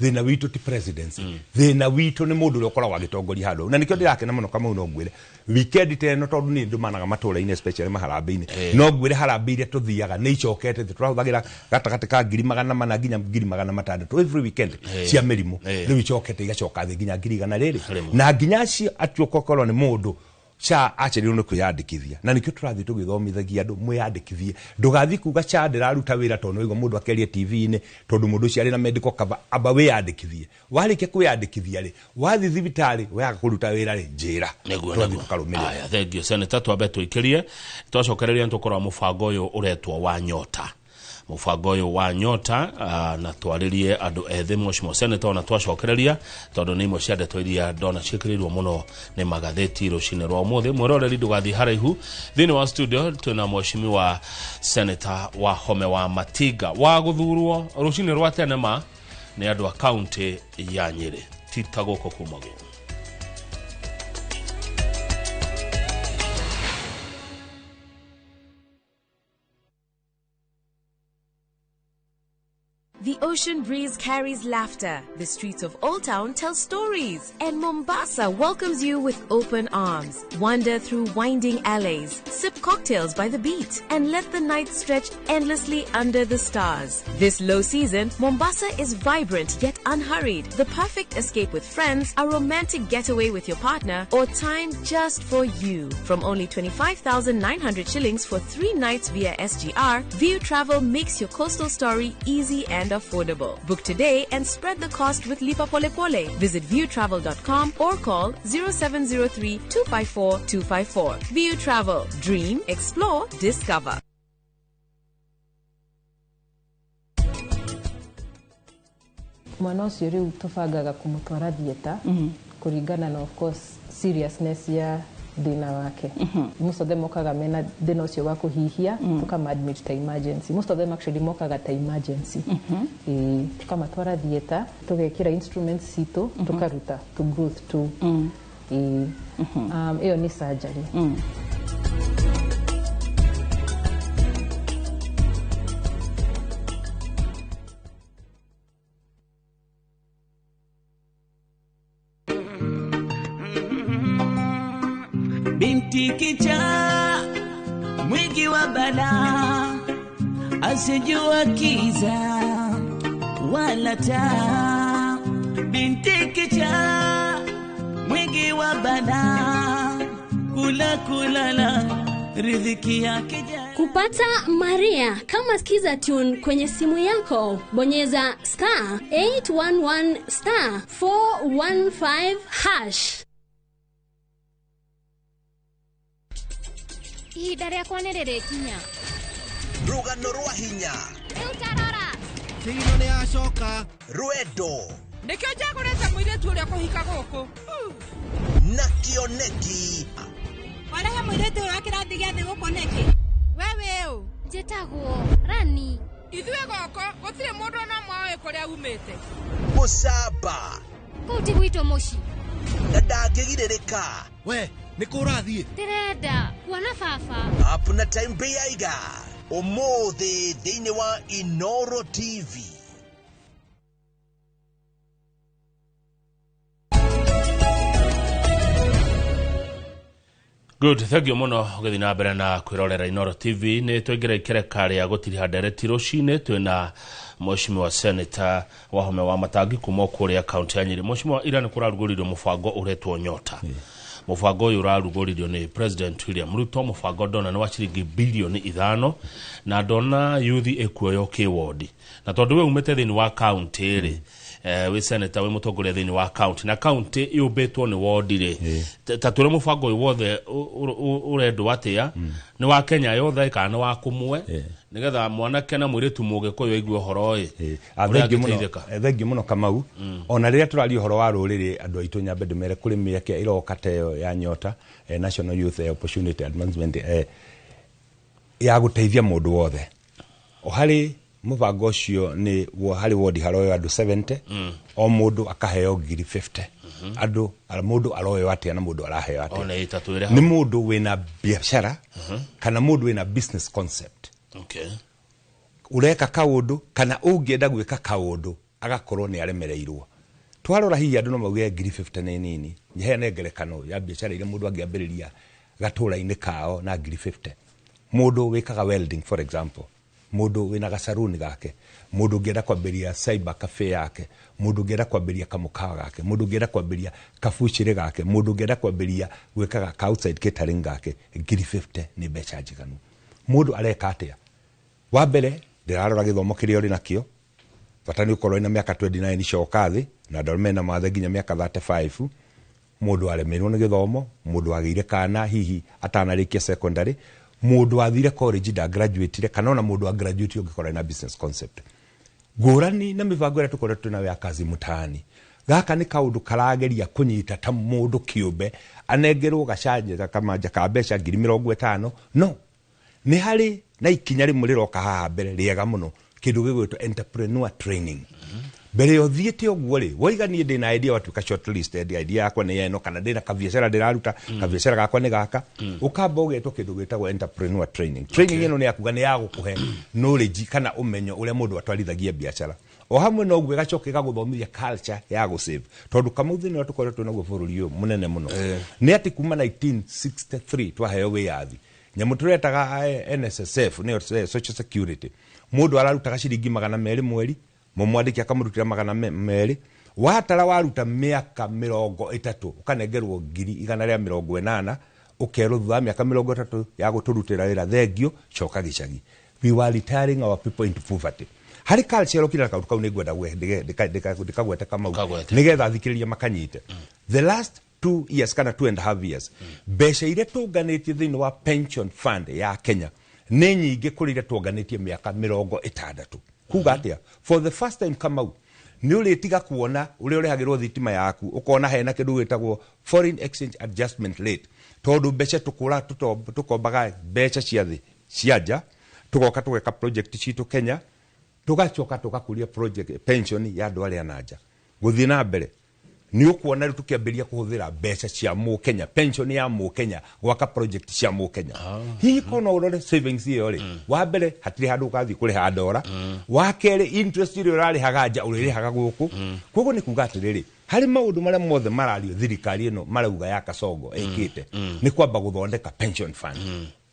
thĩna witũ ti presidency, thĩna witũ nĩ mũndũ ũrĩa ũkoragwo agĩtongoria handũ. Na nĩkĩo ndĩrakena mũno Kamau, no ngwĩre weekend ta ĩno, tondũ niĩ ndũmanaga matũũra-inĩ especially maharambĩ-inĩ, no ngwĩre harambĩ iria tũthiaga nĩ icokete thĩ, tũrahũthagĩra gatagatĩ ka 400 nginya 600 every weekend cia mĩrimũ, rĩu icokete igacoka thĩ nginya 100,000 rĩrĩ, na nginya acio atuĩka nĩ mũndũ SHA acereirwo nĩ kwĩyandĩkithia. Na nĩkĩo tũrathiĩ tũgĩthomithagia andũ mwĩyandĩkithie, ndũgathiĩ kuga SHA ndĩraruta wĩra tondũ nĩwaigua mũndũ akĩaria TV-inĩ, tondũ mũndũ ũcio arĩ na medical cover. Amba wĩyandĩkithie, warĩkia kwĩyandĩkithia rĩ, wathiĩ thibitarĩ waga kũruta wĩra rĩ, njĩra tũrathiĩ tũkarũmĩrĩra. Aya, thank you Senator. Twambe tũikĩrie, twacokereria nĩtũkorwo mũbango ũyũ ũretwo wa Nyota, mũbango ũyũ wa Nyota, na twarĩrie andũ ethĩ Mheshimiwa Senator, ona twacokereria tondũ nĩ imwe cia ndeto iria ndona ciĩkĩrĩirwo mũno nĩ magathĩti rũcinĩ rwa ũmũthĩ. Mwĩroreri ndũgathiĩ haraihu, thĩinĩ wa studio twĩna Mheshimiwa Senator wa Home wa Matinga wa gũthurwo rũcinĩ rwa tene ma nĩ andũ a kaunti ya Nyĩrĩ, ti ta gũkũ kumagwo. The ocean breeze carries laughter. The streets of Old Town tell stories. And Mombasa welcomes you with open arms. Wander through winding alleys, sip cocktails by the beach, and let the night stretch endlessly under the stars. This low season, Mombasa is vibrant yet unhurried. The perfect escape with friends, a romantic getaway with your partner, or time just for you. From only 25,900 shillings for 3 nights via SGR, View Travel makes your coastal story easy and affordable. Book today and spread the cost with Lipa Pole Pole. Visit viewtravel.com or call 0703 254 254. View Travel. Dream, explore, discover. Mwana ũcio rĩu tũbangaga kũmũtwara theatre kũringana na of course seriousness ya thĩna wake. Most of them mokaga mena thĩna ũcio wa kũhihia, tũkama admit ta emergency. Most of them actually mokaga ta emergency. Tũkamatwara theatre, tũgekĩra instruments citũ, tũkaruta to growth tu. Ĩyo nĩ surgery. Binti kichaa mwingi wa balaa, asijua kiza wala taa. Binti kichaa mwingi wa balaa, kula kulala riziki yake. Kupata Maria kama Skiza Tune kwenye simu yako, bonyeza star 811 star 415 hash. Ihinda rĩakwa nĩ rĩrĩkinya. Rũgano rwa hinya. Rĩu tarora. Kĩino nĩ acoka. Rwendo. Nĩkĩo njagũrĩte mũirĩtu ũrĩa kũhika gũkũ. Na kĩoneki. Warehe mũirĩtu ũyũ wa kĩrathi gĩa thĩ gũkũ nĩkĩ? Wewe ũ? Njĩtagwo Rani. Ithuĩ goko gũtirĩ mũndũ ona ũmwe ũĩ kũrĩa umĩte. Mũcamba. Kũu ti gwitũ mũciĩ. Na ndangĩgirĩrĩka. We, nĩ kũ ũrathiĩ? Ndĩrenda kuona baba. Up na time Beiga. Ũmũthĩ thĩinĩ wa Inoro TV. Good, thank you muno gũthiĩ na mbere na kwĩrorera Inoro TV. Nĩ twaingĩra ikereka rĩa gũtiriha ndereti rũcinĩ twĩna Mheshimiwa Senator Wahome wa Matangi kuma kũrĩa kaunti ya Nyĩrĩ. Mheshimiwa, ira nĩ kũrarugũririo mũbango ũretwo Nyota. Mũbango ũyũ ũrarugũririo nĩ President William Ruto. Mũbango ndona nĩ wa ciringi bilioni 5 na ndona yuthi ĩkuoywo kĩwondi, na tondũ we umĩte thĩinĩ wa kaunti rĩ, wĩ senator, wĩ mũtongoria thĩinĩ wa kaunti, na kaunti yũmbĩtwo nĩ wondi rĩ, ta twĩre mũbango ũyũ wothe ũrendwo atĩa, nĩ wa Kenya yothe kana nĩ wa kũmwe, nĩgetha mwanake na mũirĩtu mũgĩkũyũ aigue ũhoro ĩ ũrĩa angĩteithĩka. Thengiũ mũno Kamau. Ona rĩrĩa tũraria ũhoro wa rũrĩrĩ, andũ aitũ nyambe ndĩmere kũrĩ mĩeke ĩroka ta ĩyo ya Nyota, National Youth Opportunity Advancement, ya gũteithia mũndũ wothe. O harĩ mũbango ũcio nĩ harĩ wodi haroyo andũ 70, o mũndũ akaheo ngiri 50. Andũ mũndũ aroyo atĩa na mũndũ araheo atĩa? Ona ĩ ta twĩre Nĩ mũndũ wĩna biacara kana mũndũ wĩna business concept. Okay. Ũreka kaũndũ kana ũngĩenda gwĩka kaũndũ agakorwo nĩ aremereirwo. Twarora hihi andũ no mauge ngiri 50 nĩ nini. Nyeheane ngerekano ya biacara iria mũndũ angĩambĩrĩria gatũra-inĩ kao na ngiri 50. Mũndũ wĩkaga welding for example, mũndũ wĩna gacaruni gake, mũndũ ũngĩenda kwambĩrĩria cyber cafe yake, mũndũ ũngĩenda kwambĩrĩria kamũkawa gake, mũndũ ũngĩenda kwambĩrĩria kabucĩrĩ gake, mũndũ ũngĩenda kwambĩrĩria gwĩkaga ka outside catering gake, ngiri 50 nĩ mbeca njiganu. Mũndũ areka atĩa? Wa mbere ndĩrarora gĩthomo kĩrĩa ũrĩ nakĩo, bata nĩ ũkorwo wĩna mĩaka 29 coka thĩ, na andũ arĩa mena mathe nginya mĩaka 35. Mũndũ aremeirwo nĩ gĩthomo, mũndũ agĩire kana hihi atanarĩkia secondary, mũndũ athire college nda graduate, kana ona mũndũ a graduate ũngĩkorwo na business concept. Ngũrani na mĩbango ĩrĩa tũkoretwo nayo ya kazi mtaani, gaka nĩ kaũndũ karageria kũnyita ta mũndũ kĩũmbe anengerwo gacanja kamanja ka mbeca ngiri 50. No nĩ harĩ na ikinya rĩmwe rĩroka haha mbere rĩega mũno, kĩndũ gĩgwĩtwo entrepreneur training. Mbere ya ũthiĩte ũguo rĩ, waiga niĩ ndĩna idea, watuĩka shortlisted, idea yakwa nĩ ĩno, kana ndĩna kabiacara ndĩraruta, kabiacara gakwa nĩ gaka, ũkamba ũgetwo kĩndũ gĩtagwo entrepreneur training. Training ĩno nĩ yakuga nĩ ya gũkũhe knowledge kana ũmenyo ũrĩa mũndũ atwarithagia biacara. O hamwe na ũguo ĩgacoka ĩgagũthomithia culture ya gũsave, tondũ Kamau thĩinĩ ũrĩa tũkoretwo naguo bũrũri ũyũ mũnene mũno nĩ atĩ kuma 1963 twaheo wĩyathi, nyamũ tũretaga NSSF nĩyo social security, mũndũ ararutaga ciringi 200 mweri, mũmwandĩki akamũrutĩra 200, watara waruta mĩaka 30 ũkanengerwo ngiri 180, ũkerwo thutha wa mĩaka 30 ya gũtũrutĩra wĩra thengio, coka gĩcagi. We were retiring our people into poverty. Harĩ culture ĩrokire na kaũndũ kau nĩngwenda ndĩkagwete Kamau nĩgetha athikĩrĩria makanyite. The last 2 years kana 2.5 years, mbeca iria tũnganĩtie thĩinĩ wa pension fund ya Kenya nĩ nyingĩ kũrĩ iria tũnganĩtie mĩaka 60. Kuga atĩa? For the first time Kamau, nĩ ũrĩtiga kuona ũrĩa ũrĩhagĩrwo thitima yaku, ũkona hena kĩndũ gĩtagwo foreign exchange adjustment rate, tondũ mbeca tũkombaga mbeca cia thĩ cia nja, tũgoka tũgeka project citũ Kenya, tũgacoka tũgakũria project pension ya andũ arĩa na nja. Gũthiĩ na mbere nĩ ũkuona rĩu tũkĩambĩrĩria kũhũthĩra mbeca cia mũkenya, pension ya mũkenya gwaka project cia mũkenya. Hihi kono ũrore savings ĩyo rĩ, wa mbere hatirĩ handũ ũgathiĩ kũrĩha ndora, wa kerĩ interest ĩrĩa ũrarĩhaga nja ũrĩrĩhaga gũkũ. Koguo nĩ kuga atĩrĩrĩ, harĩ maũndũ marĩa mothe marario thirikari ĩno marauga ya Kasongo ĩkĩte nĩ kwamba gũthondeka pension fund,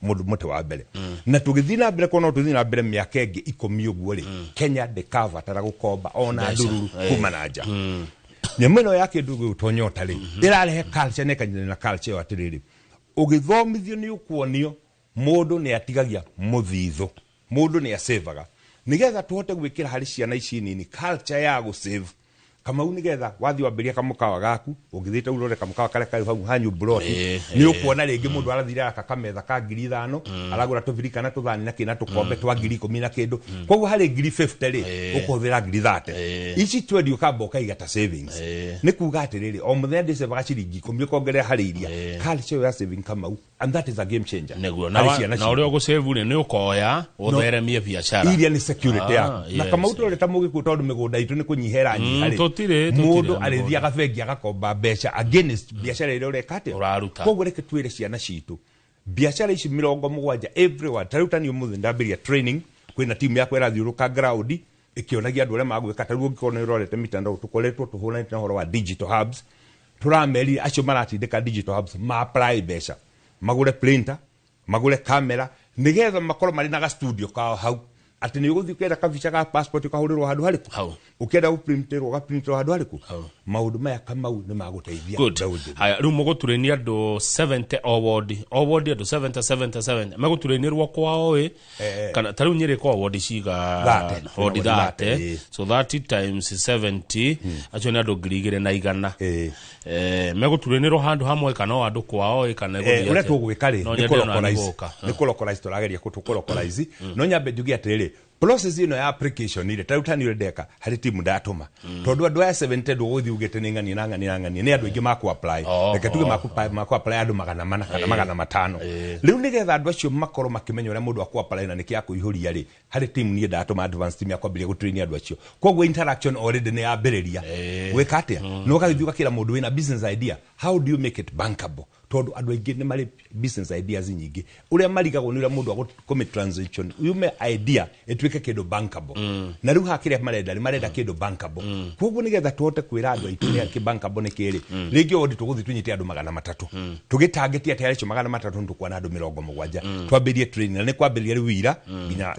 mũndũ mũtĩ wa mbere. Na tũgĩthiĩ na mbere kono tũthiĩ na mbere mĩaka ĩngĩ 10 ũguo rĩ, Kenya ndĩkabatara gũkomba ona ndururu kuma na nja. Nyamũ ĩno ya kĩndũ gĩgwĩtwo Nyota rĩ, ĩrarehe culture na ĩkanyitana na culture ĩyo atĩrĩrĩ, ũgĩthomithio nĩ ũkuonio mũndũ nĩ atigagia mũthithũ, mũndũ nĩ acevaga, nĩgetha tũhote gwĩkĩra harĩ ciana ici nini culture ya gũsave. Kamau nĩgetha wathiĩ wambĩrĩria kamũkawa gaku, ũngĩthiĩte ũrore kamũkawa karĩa karĩ hau hanyu broti, nĩ ũkuona rĩngĩ mũndũ arathire araka kametha ka ngiri 5, aragũra tũbirika na tũthani na kĩna tũkombe twa ngiri 10 na kĩndũ. Koguo harĩ ngiri 50 rĩ, ũkũhũthĩra ngiri 30. Ici 20 ũkamba ũkaiga ta savings. Nĩ kuga atĩrĩrĩ, o mũthenya ndĩcevaga ciringi 10 ũkongerera harĩ iria. Culture ya saving Kamau And that is a game changer. Nĩguo na Harĩ ciana na citũ. ũrĩa ũgũsave rĩ, nĩ ũkoya ũtheremie biacara. Iria nĩ security yaku na Kamau, tũrĩ ta mũgĩkũyũ, tondũ mĩgũnda itũ nĩ kũnyiha ĩranyiha rĩ, Tũtirĩ mũndũ na mĩgũnda. arĩthiaga bengi agakomba mbeca against biacara ĩrĩa ũreka atĩa? Ũraruta. Koguo reke twĩre ciana citũ biacara ici 70 everyone. Ta rĩu tani ũmũthĩ ndambĩrĩria training, kwĩna timu yakwa ĩrathiũrũka ground ĩkĩonagia andũ arĩa magwĩka. Ta rĩu ũngĩkorwo nĩ ũrorete mitandao, tũkoretwo tũhũranĩte na ũhoro wa digital hubs. Tũramerire acio maratindĩka digital hubs ma apply mbeca, magũre printer, magũre camera, nĩgetha makorwo marĩ na ga studio kao hau, atĩ nĩ ũgũthiĩ ũkĩenda kabica ga passport ũkahũrĩrwo handũ harĩkũ, Hau. ũkĩenda gũprintĩrwo ũgaprintĩrwo handũ harĩkũ. Maũndũ maya, Kamau, nĩ magũteithia Good. mbeũ njĩthĩ. Haya, rĩu mũgũturĩnia andũ 70 o ward, o ward andũ 70 70 70 megũturĩnĩrwo kwao ĩ, kana ta rĩu Nyĩrĩ kwa ward ciga? 30. Ward Ward 30. 30. So 30 times 70, acio nĩ andũ 2,100. Megũturĩnĩrwo handũ hamwe kana o andũ kwao ĩ, kana ĩgũthiĩ Ũrĩa atĩa? tũgwĩka rĩ, No nĩ nyende ona kũ-localize. nĩ gũka. Nĩ kũ-localize, tũrageria kũ-localize. No nyambe njuge atĩrĩrĩ, process ĩno ya application rĩ, ta rĩu tani ũrĩa ndeka harĩ timu ndatũma, tondũ andũ aya 70 ndũgũthiĩ ugĩte nĩ ng'ania na ng'ania na ng'ania, nĩ andũ aingĩ makũ apply. Reke tuge makũ apply andũ 400 kana 500. Rĩu nĩgetha andũ acio makorwo makĩmenya ũrĩa mũndũ akũ apply na nĩkĩ akũihũria rĩ, harĩ timu niĩ ndatũma, advance team ya kwambĩrĩria gũtrain andũ acio. Koguo interaction already nĩ yambĩrĩria gwĩka atĩa, na ũgathiĩ ũgakĩra mũndũ wĩna business idea, how do you make it bankable? Tondũ andũ aingĩ nĩ marĩ business ideas nyingĩ, ũrĩa marigagwo nĩ ũrĩa mũndũ agũkũmĩ transition yume idea ĩtuĩke kĩndũ bankable. Na rĩu haha kĩrĩa marenda rĩ, marenda kĩndũ bankable. Koguo nĩgetha tũhote kwĩra andũ aitũ nĩ kĩ bankable nĩ kĩrĩ, rĩngĩ o tũgũthiĩ tũnyite andũ 300, tũgĩtangĩtie atĩ harĩ acio 300 nĩ tũkuona andũ 70, twambĩrĩrie training, na nĩ kwambĩrĩria rĩu ira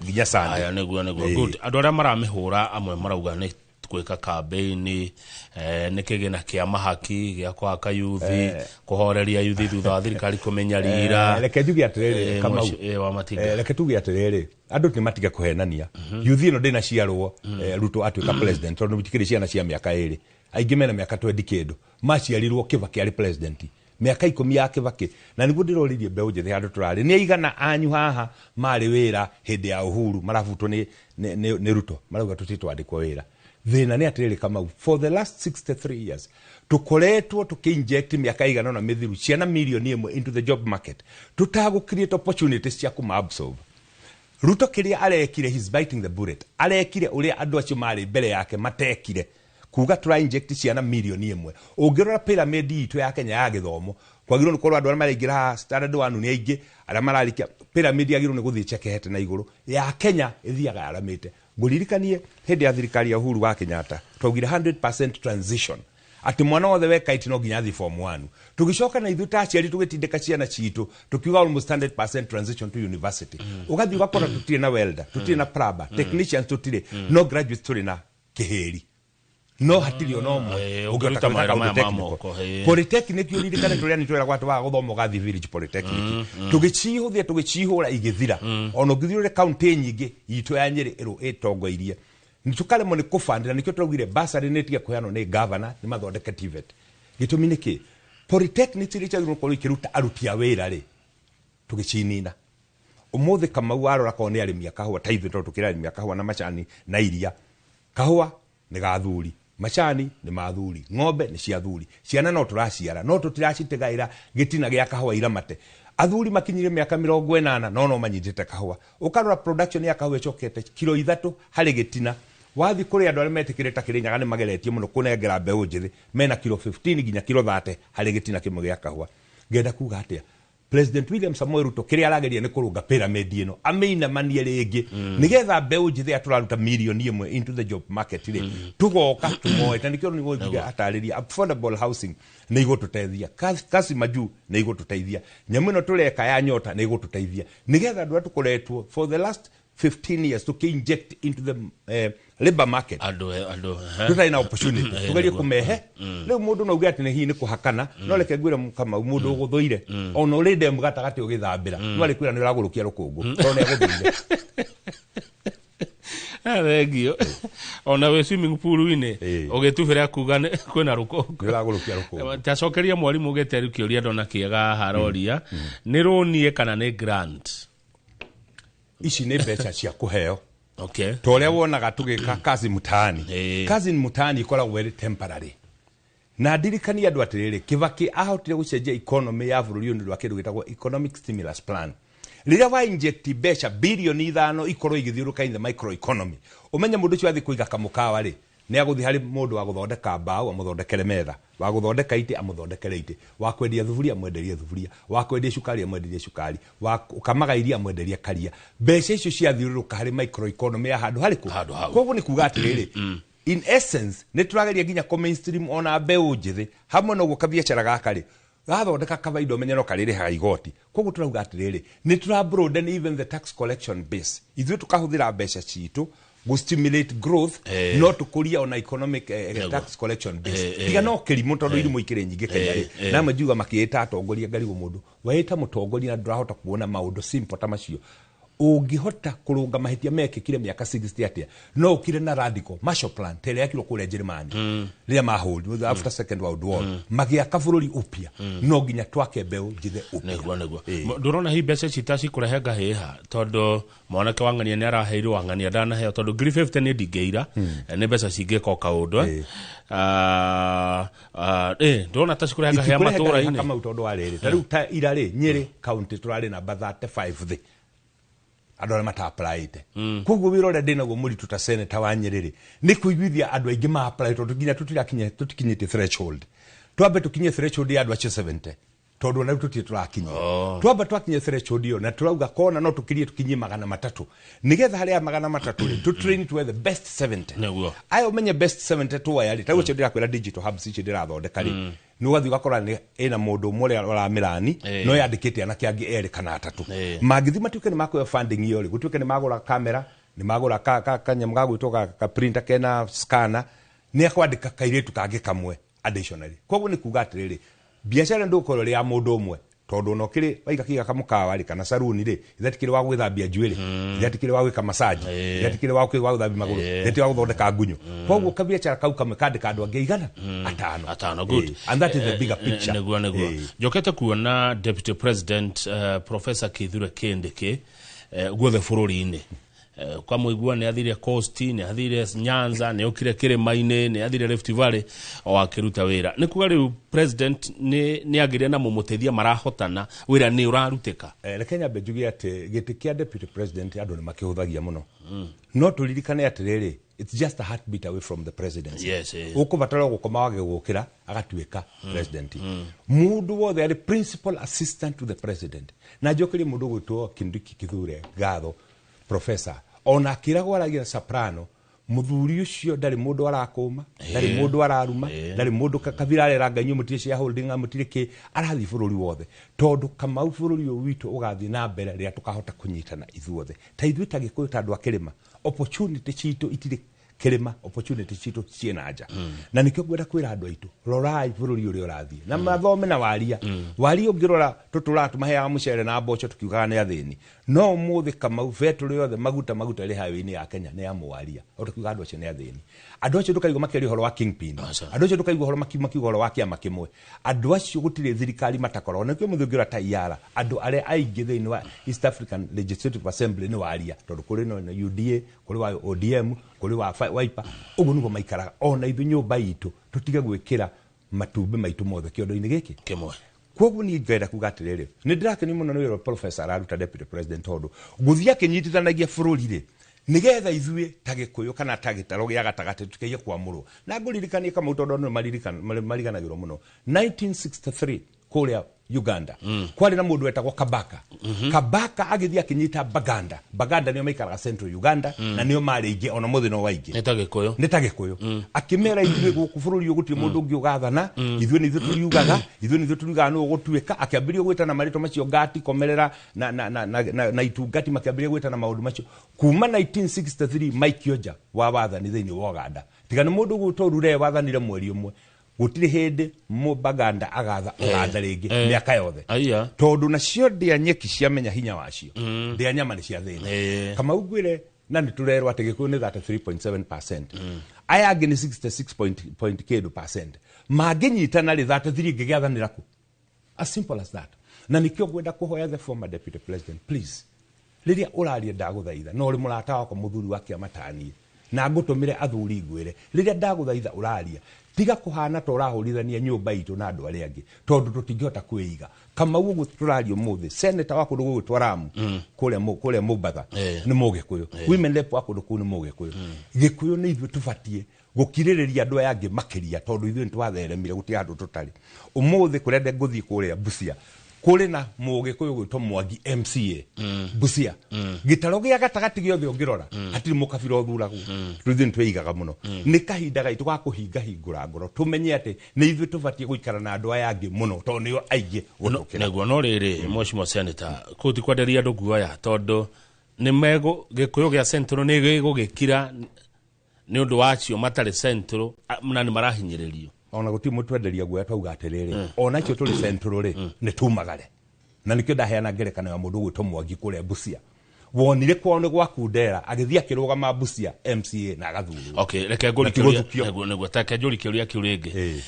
nginya Sunday. Aya, nĩguo. Good. Andũ arĩa maramĩhũra amwe marauga nĩ gwĩka campaign, nĩ kĩgĩna kĩa mahaki gĩa kũhaka yuthi, kũhoreria yuthi thutha wa thirikari kũmenyarira. Reke njuge atĩrĩrĩ, Kamau. Wa Matinga. Reke tuge atĩrĩrĩ, andũ nĩ matige kũhenania. Yuthi ĩno ndĩnaciarwo Ruto atuĩka president, tondũ tikĩrĩ ciana cia mĩaka 2, aingĩ mena mĩaka 20 kĩndũ, maciarirwo Kĩbakĩ arĩ president, mĩaka 10 ya Kĩbakĩ. Na nĩguo ndĩroririe mbeũ njĩthĩ handũ tũrarĩ, nĩ aigana anyu haha marĩ wĩra hĩndĩ ya Uhuru marabutwo nĩ Ruto, marauga tũtirĩ twandĩkwo wĩra? Thĩna nĩ atĩrĩrĩ, Kamau, for the last 63 years tũkoretwo tũkĩinject mĩaka igana na mĩthiru ciana mirioni 1 into the job market, tũtagũ create opportunities cia kũma absorb. Ruto kĩrĩa arekire, he's biting the bullet, arekire ũrĩa andũ acio marĩ mbere yake matekire, kuga tũra inject ciana mirioni 1. Ũngĩrora pyramid itũ ya Kenya ya gĩthomo, kwagĩrĩirwo nĩ korwo andũ arĩa maraingĩra haha standard one nĩ aingĩ, arĩa mararikia pyramid yagĩrĩirwo nĩ gũthiĩ chekehete na igũrũ. Ya Kenya ĩthiaga yaramĩte. Ngũririkanie hĩndĩ ya thirikari ya Uhuru wa Kenyatta twaugire 100% transition, atĩ mwana wothe weka it no nginya athiĩ form 1. Tũgĩcoka na ithuĩ ta aciari tũgĩtindĩka ciana citũ, tũkiuga almost 100% transition to university. Ũgathiĩ ũgakora tũtirĩ na welder, tũtirĩ na plumber, technicians tũtirĩ, no graduates tũrĩ na kĩhĩri, no hatirĩ ona ũmwe ũngĩhota ũngĩruta gwĩka mawĩra kaũndũ maya ma technical. moko. Polytechnic, ũririkane tũrĩa nĩ twĩragwo atĩ waga gũthoma ũgathiĩ village polytechnic. Tũgĩcihũthia, tũgĩcihũra, igĩthira. Ona ũngĩthiĩ ũrore kaunti nyingĩ itũ ya Nyĩrĩ ĩrũ ĩtongoirie, nĩ tũkaremwo nĩ kũband, na nĩkĩo tũraugire bursary nĩ ĩtige kũheanwo nĩ governor, nĩ mathondeke TVET. Gĩtũmi nĩ kĩ? Polytechnic iria ciagĩrĩirwo gũkorwo ikĩruta aruti a wĩra rĩ, tũgĩcinina. Ũmũthĩ, Kamau, warora korwo nĩ arĩmi a kahũa ta ithuĩ, tondũ tũkĩrĩ arĩmi a kahũa na macani na iria, kahũa nĩ ga thuri, macani nĩ ma thuri, ng'ombe nĩ cia thuri, ciana no tũraciara no tũtiracitigaĩra gĩtina gĩa kahũa iramate. Athuri makinyire mĩaka 80 no manyitĩte kahũa. Ũkarora production ya kahũa ĩcokete kiro 3 harĩ gĩtina. Wathiĩ kũrĩ andũ arĩa metĩkĩrĩte ta Kĩrĩnyaga, nĩ mageretie mũno kũnengera mbeũ njĩthĩ, mena kiro 15 nginya kiro 30 harĩ gĩtina kĩmwe gĩa kahũa. Ngenda kuga atĩa? President William Samoei Ruto kĩrĩa arageria nĩ kũrũnga pyramid ĩno, amĩinamanie rĩngĩ, nĩgetha mbeũ njĩthĩ aya tũraruta mirioni 1 into the job market rĩ, tũgoka tũmoete. Nĩkĩo nĩguo njuge atarĩria affordable housing nĩ igũtũteithia, kasi majuu nĩ igũtũteithia, nyamũ ĩno tũreka ya nyota nĩ igũtũteithia, nĩgetha andũ arĩa tũkoretwo for the last 15 years tũkĩ-inject into the labor market andũ tũtarĩ na opportunity, tũgerie kũmehe. Rĩu mũndũ no uge atĩ nĩ hihi nĩ kũhakana, no reke ngwĩre, Kamau, mũndũ ũgũthũire ona ũrĩ ndemu gatagatĩ ũgĩthambĩra, no arĩkwĩra nĩ ũragũrũkia rũkũngũ tondũ nĩ agũthũire. Thengio. Ona wĩ swimming pool-inĩ ũgĩtubĩra kuga kwĩna rũkũngũ. Nĩ ũragũrũkia rũkũngũ. Tacokeria mwarimũ gĩteru kĩũria ndona kĩega haroria, nĩ rũnie kana nĩ grant? Ici nĩ mbeca cia kũheo, ta ũrĩa wonaga tũgĩka kazi mtaani. Kazi mtaani ĩkoragwo ĩrĩ temporary. Na ndirikania andũ atĩrĩrĩ, Kibaki ahotire gũcenjia economy ya bũrũri ũyũ nĩ ũndũ wa kĩndũ gĩtagwo economic stimulus plan. Rĩrĩa wa inject mbeca 5 bilioni ikorwo igĩthiũrũka in the microeconomy, ũmenye mũndũ ũcio athiĩ kũiga kamũkawa rĩ, nĩ agũthiĩ harĩ mũndũ wa gũthondeka mbaũ amũthondekere metha, wa gũthondeka itĩ amũthondekere itĩ, wa kwendia thuburia amwenderie thuburia, wa kwendia cukari amwenderie cukari, wa kũkamaga iria amwenderie karia. Mbeca icio ciathiũrũrũka harĩ microeconomy ya handũ harĩkũ? Handũ hau. Koguo nĩ kuga atĩrĩrĩ, in essence nĩ tũrageria nginya kũ mainstream ona mbeũ njĩthĩ hamwe na ũguo kabiacara gaka rĩ gathondeka kabaida, ũmenye no karĩrĩhaga igoti. Koguo tũrauga atĩrĩrĩ, nĩ tũra broaden even the tax collection base. Ithuĩ tũkahũthĩra mbeca citũ gũ stimulate growth, no tũkũrie ona economic tax collection base. Tiga no kĩrimũ, tondũ irimũ ikĩrĩ nyingĩ Kenya rĩ, na amwe njiuga makĩĩta atongoria, ngarigwo mũndũ weĩta mũtongoria na ndũrahota kuona maũndũ simple ta macio. Ũngĩhota kũrũnga mahĩtia mekĩkire mĩaka 60 atĩa? No ũkire na radical Marshall Plan ta ĩrĩa yakirwo kũrĩa Njĩrĩmani rĩrĩa mahũrirwo after Second World War, magĩaka bũrũri upya. No nginya twake mbeũ njĩthĩ upya. Nĩguo. Ndũrona hihi mbeca ici ta cikũrehe ngahĩha, tondũ mwanake wa ng'ania nĩ araheirwo, wa ng'ania ndanaheo, tondũ 50,000 nĩ ndingĩira nĩ mbeca cingĩka o kaũndũ, eh? Ah, ah, ndũrona ta cikũrehe ngahĩha Itikũrehe ngahĩha, matũũra-inĩ? Kamau, tondũ wa rĩrĩ, ta rĩu ta ira rĩ, Nyĩrĩ kaunti tũrarĩ namba 35 thĩ andũ arĩa mata-applyĩte. Koguo wĩra ũrĩa ndĩnaguo mũritũ ta senator wa Nyĩrĩ rĩ, nĩ kũiguithia andũ aingĩ ma-apply, tondũ nginya tũtirakinya, tũtikinyĩtie threshold. Twambe tũkinye threshold ya andũ acio 70, tondũ ona rĩu tũtirĩ tũrakinyia. Twamba twakinya threshold ĩyo, na tũrauga kona no tũkirie tũkinyie 300, nĩgetha harĩa 300 rĩ, tũ train to the best 70. Aya ũmenye best 70 tuoya rĩ, ta rĩu ũcio ndĩrakwĩra digital hubs icio ndĩrathondeka rĩ, nĩ ũgathiĩ ũgakora nĩ ĩna mũndũ ũmwe ũrĩa ũramĩrani, no yandĩkĩte anake angĩ erĩ kana atatũ. Mangĩthiĩ matuĩke nĩ makuoya funding ĩyo rĩ, gũtuĩke nĩ magũra kamera, nĩ magũra kanyamũ ga gwĩtwo ka printer kena scanner, nĩ akwandĩka kairĩtu kangĩ kamwe additionally. Koguo nĩ kuga atĩrĩrĩ, biacara ndũgũkorwo ĩrĩ ya mũndũ ũmwe, tondũ ona ũkĩrĩ waiga kĩga kamũkawa rĩ, kana saruni rĩ, ithe tikĩrĩ wa gwĩthambia njuĩrĩ, ithe tikĩrĩ wa gwĩka massage, ithe tikĩrĩ wa gũthambia magũrũ, ithe tikĩrĩ wa gũthondeka ngunyo. Koguo kabiacara kau kamwe kandĩka andũ angĩ igana, atano. Atano, good. And that is the bigger picture. Nĩguo. Njokete kuona deputy president, Professor Kithure Kindiki, guothe bũrũri-inĩ. Kwa mũigua nĩ athire Coast, nĩ athire Nyanza, nĩ okire kĩrĩma-inĩ, nĩ athire Rift Valley o akĩruta wĩra. Nĩ kuga rĩu president nĩ agĩire na mũmũteithia, marahotana, wĩra nĩ ũrarutĩka. Reke nyambe njuge atĩ gĩtĩ kĩa deputy president andũ nĩ makĩhũthagia mũno, no tũririkane atĩrĩrĩ, it's just a heartbeat away from the presidency. Ũkũbatara gũkoma wage gũkĩra agatuĩka president. Mũndũ wothe arĩ principal assistant to the president. Na njokerie mũndũ ũgwĩtwo Kindiki Kithure ngatho, professor, ona akĩragwo aragia soprano. Mũthuri ũcio ndarĩ mũndũ arakũma, ndarĩ mũndũ araruma, ndarĩ mũndũ kabira arera ngai inyuĩ mũtirĩ shareholding, mũtirĩ kĩ, arathiĩ bũrũri wothe, tondũ Kamau, bũrũri ũyũ witũ ũgathiĩ na mbere rĩrĩa tũkahota kũnyitana ithuothe, ta ithuĩ ta Gĩkũyũ, ta andũ a kĩrĩma. Opportunity citũ itirĩ kĩrĩma, opportunity citũ ciĩna nja. Na nĩkĩo ngwenda kwĩra andũ aitũ, rorai bũrũri ũrĩa ũrathiĩ na mathome na waria waria. Ũngĩrora tũtũraga tũmaheaga mũcere na mboco tũkiugaga nĩ athĩni, no ũmũthĩ Kamau, betũrĩ yothe, maguta maguta ĩrĩ highway-inĩ ya Kenya nĩ ya mũwaria. O tũkiuga andũ acio nĩ athĩni, andũ acio ndũkaigua makĩaria ũhoro wa kingpin, andũ acio ndũkaigua ũhoro makiuga ũhoro wa kĩama kĩmwe. Andũ acio gũtirĩ thirikari matakoragwo. Nĩkĩo mũthĩ ũngĩrora ta IARA, andũ arĩa aingĩ thĩinĩ wa East African Legislative Assembly nĩ waria, tondũ kũrĩ na UDA, kũrĩ wa ODM, kũrĩ wa Wiper. Ũguo nĩguo maikaraga. Ona ithuĩ nyũmba itũ tũtige gwĩkĩra matumbĩ maitũ mothe kĩondo-inĩ gĩkĩ kĩmwe. Koguo niĩ ngenda kuga atĩrĩrĩ, nĩ ndĩrakenio mũno nĩ wĩra ũrĩa professor araruta, deputy president, tondũ gũthiĩ akĩnyitithanagia bũrũri rĩ, nĩgetha ithuĩ ta Gĩkũyũ kana ta gĩtaro gĩa gatagatĩ tũkeie kwamũrwo. Na ngũririkanie Kamau, tondũ andũ nĩ mariganagĩrwo mũno, 1963 kũrĩa Uganda kwarĩ na mũndũ wetagwo Kabaka. Kabaka agĩthiĩ akĩnyita Baganda. Baganda nĩo maikaraga central Uganda, na nĩo marĩ aingĩ, ona mũthĩ no waingĩ. Nĩ ta Gĩkũyũ. Nĩ ta Gĩkũyũ. Akĩmera, ithuĩ gũkũ bũrũri ũyũ gũtirĩ mũndũ ũngĩ ũgathana, ithuĩ nĩ ithuĩ tũriugaga, ithuĩ nĩ ithuĩ tũriugaga nũ ũgũtuĩka. Akĩambĩrĩria gwĩtana marĩtwa macio, ngati komerera na itungati, makĩambĩrĩria gwĩtana maũndũ macio. Kuma 1963 maikio nja wa wathani thĩinĩ wa Uganda, tiga nĩ mũndũ ũgwĩtwo Rure wathanire mweri ũmwe, gũtirĩ hĩndĩ Mũbaganda agatha Uganda rĩngĩ mĩaka yothe. Aya. Tondũ nacio ndĩa nyeki ciamenya hinya wacio, ndĩa nyama nĩ cia thĩna. Kamau, ngwĩre, na nĩ tũrerwo atĩ Gĩkũyũ nĩ 33.7%, aya angĩ nĩ 66 point, point kĩndũ percent. Mangĩnyitana rĩ, 33 ĩngĩgĩathanĩra kũ? As simple as that. Na nĩkĩo ngwenda kũhoya the former deputy president, please, rĩrĩa ũraria, ndagũthaitha, na ũrĩ mũrata wakwa, mũthuri wa kĩama taniĩ, Na ngũtũmĩre athuri ngwĩre rĩrĩa ndagũthaitha ũraria tiga kũhana ta ũrahũrithania nyũmba itũ na andũ arĩa angĩ tondũ tũtingĩhota kwĩiga. Kamau ũguo tũraria ũmũthĩ, senator wa kũndũ gũgwĩtwo Ramu kũrĩa Mombatha nĩ Mũgĩkũyũ, women rep wa kũndũ kũu nĩ Mũgĩkũyũ. Gĩkũyũ nĩ ithuĩ tũbatiĩ gũkirĩrĩria andũ aya angĩ makĩria tondũ ithuĩ nĩtwatheremire, gũtirĩ handũ tũtarĩ. Ũmũthĩ kũrĩa ngũthiĩ kũrĩa Busia kũrĩ na Mũgĩkũyũ gwĩtwo Mwangi MCA Busia. Gĩtaro gĩa gatagatĩ gĩothe ũngĩrora hatirĩ mũkabira ũthuragwo. Ithuĩ nĩtwĩigaga mũno. Nĩ kahinda gaitũ ga kũhinga hingũra ngoro tũmenye atĩ nĩ ithuĩ tũbatiĩ gũikara na andũ aya angĩ mũno tondũ nĩo aingĩ gũtũkĩra. Nĩguo. No rĩrĩ, mheshimiwa senator, kũu ti kwenderia andũ guoya tondũ nĩ megũ Gĩkũyũ gĩa Central nĩ gĩgũgĩkira nĩ ũndũ wa acio matarĩ Central na nĩ marahinyĩrĩrio. Ona gũtirĩ mũtwenderia guoya, twauga atĩrĩrĩ, ona acio tũrĩ Central rĩ nĩ tumagare, na nĩkĩo ndaheana ngerekano ya mũndũ ũgwĩtwo Mwangi kũrĩa Busia. Wonire kwao nĩ gwakundera, agĩthiĩ akĩrũgama Busia MCA na agathurwo. Okay, reke ngũri Na ti kĩũria. gũthukio. Nĩguo reke njũri kĩũria kĩu rĩngĩ.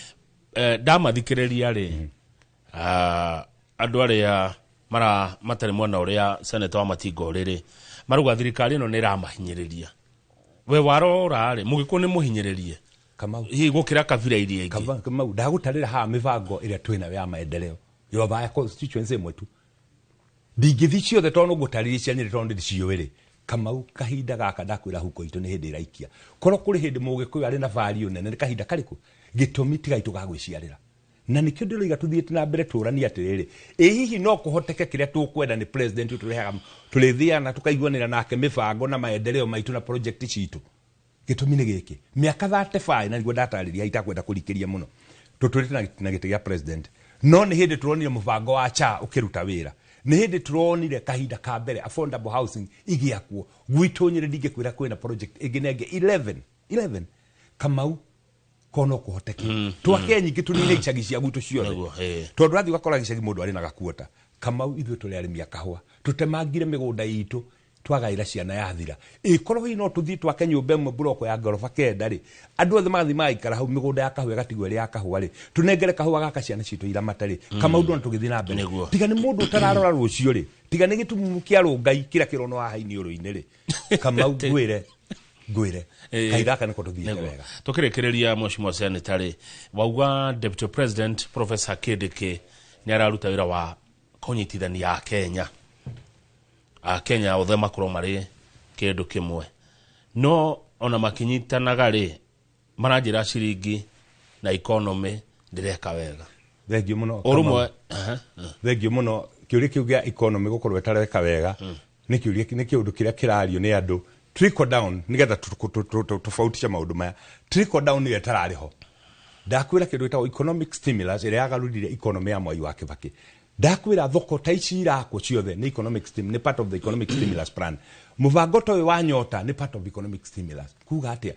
Ndamathikĩrĩria rĩ, andũ arĩa mara matarĩ mwena ũrĩa senator wa Matinga ũrĩ rĩ, marauga thirikari ĩno nĩ ĩramahinyĩrĩria. We warora rĩ, Mũgĩkũyũ nĩ mũhinyĩrĩrie Kamau, hihi gũkĩra kabira iria ingĩ? Kamau, ndagũtarĩra haha mĩbango ĩrĩa twĩnayo ya maendeleo Yothaya constituency ĩmwe tu, ndingĩthiĩ ciothe tondũ ngũtarĩria cia Nyĩrĩ tondũ ndĩciũĩ rĩ. Kamau, kahinda gaka ndakwĩra huko itũ nĩ hĩndĩ ĩraikia. Korwo kũrĩ hĩndĩ Mũgĩkũyũ arĩ na value nene nĩ kahinda karĩkũ? Gĩtũmi ti gaitũ ga gwĩciarĩra, na nĩkĩo ndĩroiga tũthiĩte na mbere tũranie atĩrĩrĩ, ĩ hihi no kũhoteke kĩrĩa tũkwenda nĩ president ũtũrehaga, tũrĩthiaga tũkaiguanĩra nake mĩbango na maendeleo maitũ na project citũ. Gĩtũmi nĩ gĩkĩ, mĩaka 35, na nĩguo ndatarĩria itakwenda kũrikĩria mũno, tũtũrĩte na gĩtĩ gĩa president, no nĩ hĩndĩ tũronire mũbango wa CHA ũkĩruta wĩra, nĩ hĩndĩ tũronire kahinda ka mbere affordable housing igĩakwo gwitũ Nyĩrĩ. Ndingĩkwĩra kwĩna project ĩngĩ na ĩngĩ 11 11. Kamau, ko no kũhoteke twake nyingĩ tũnine icagi cia gwitũ ciothe? Nĩguo, ĩĩ. Tondũ ũrathiĩ ũgakora gĩcagi mũndũ arĩ na gakuota. Kamau, ithuĩ tũrĩ arĩmi a kahũa, tũtemangire mĩgũnda itũ twagaĩra ciana yathira. Ĩkorwo hihi no tũthiĩ twake nyũmba ĩmwe mburoko ya ngoroba 9 rĩ, andũ othe magathiĩ magaikara hau, mĩgũnda ya kahũa ĩgatigwo ĩrĩ ya kahũa rĩ, tũnengere kahũa gaka ciana citũ iramate rĩ, Kamau, ndona tũgĩthiĩ na mbere. Nĩguo. Tiga nĩ mũndũ ũtararora rũciũ rĩ, tiga nĩ gĩtumumu kĩa rũngai kĩrĩa kĩronwo haha iniũrũ-inĩ rĩ, Kamau, ngwĩre kahinda gaka nĩko tũthiĩte wega. Tukĩrĩkĩrĩria, mheshimiwa senator rĩ, wauga deputy president Professor Kindiki nĩ araruta wĩra wa kũnyitithania Akenya, Akenya othe makorwo marĩ kĩndũ kĩmwe, no ona makinyitanaga rĩ, maranjĩra ciringi na economy ndĩreka wega. Thengiũ mũno. Ũrũmwe. Thengiũ mũno. Kĩũria kĩu gĩa economy gũkorwo ĩtareka wega nĩ kĩũria, nĩ kĩũndũ kĩrĩa kĩrario nĩ andũ. Trickle down, nĩgetha tofautishe maũndũ maya, trickle down nĩyo ĩtararĩ ho. Ndakwĩra kĩndũ gĩtagwo economic stimulus ĩrĩa yagarũrire economy ya Mwai wa Kibaki. Ndakwĩra thoko ta ici irakwo ciothe nĩ economic nĩ part of the economic stimulus plan. Mũbango ta ũyũ wa Nyota nĩ part of economic stimulus. Kuga atĩa?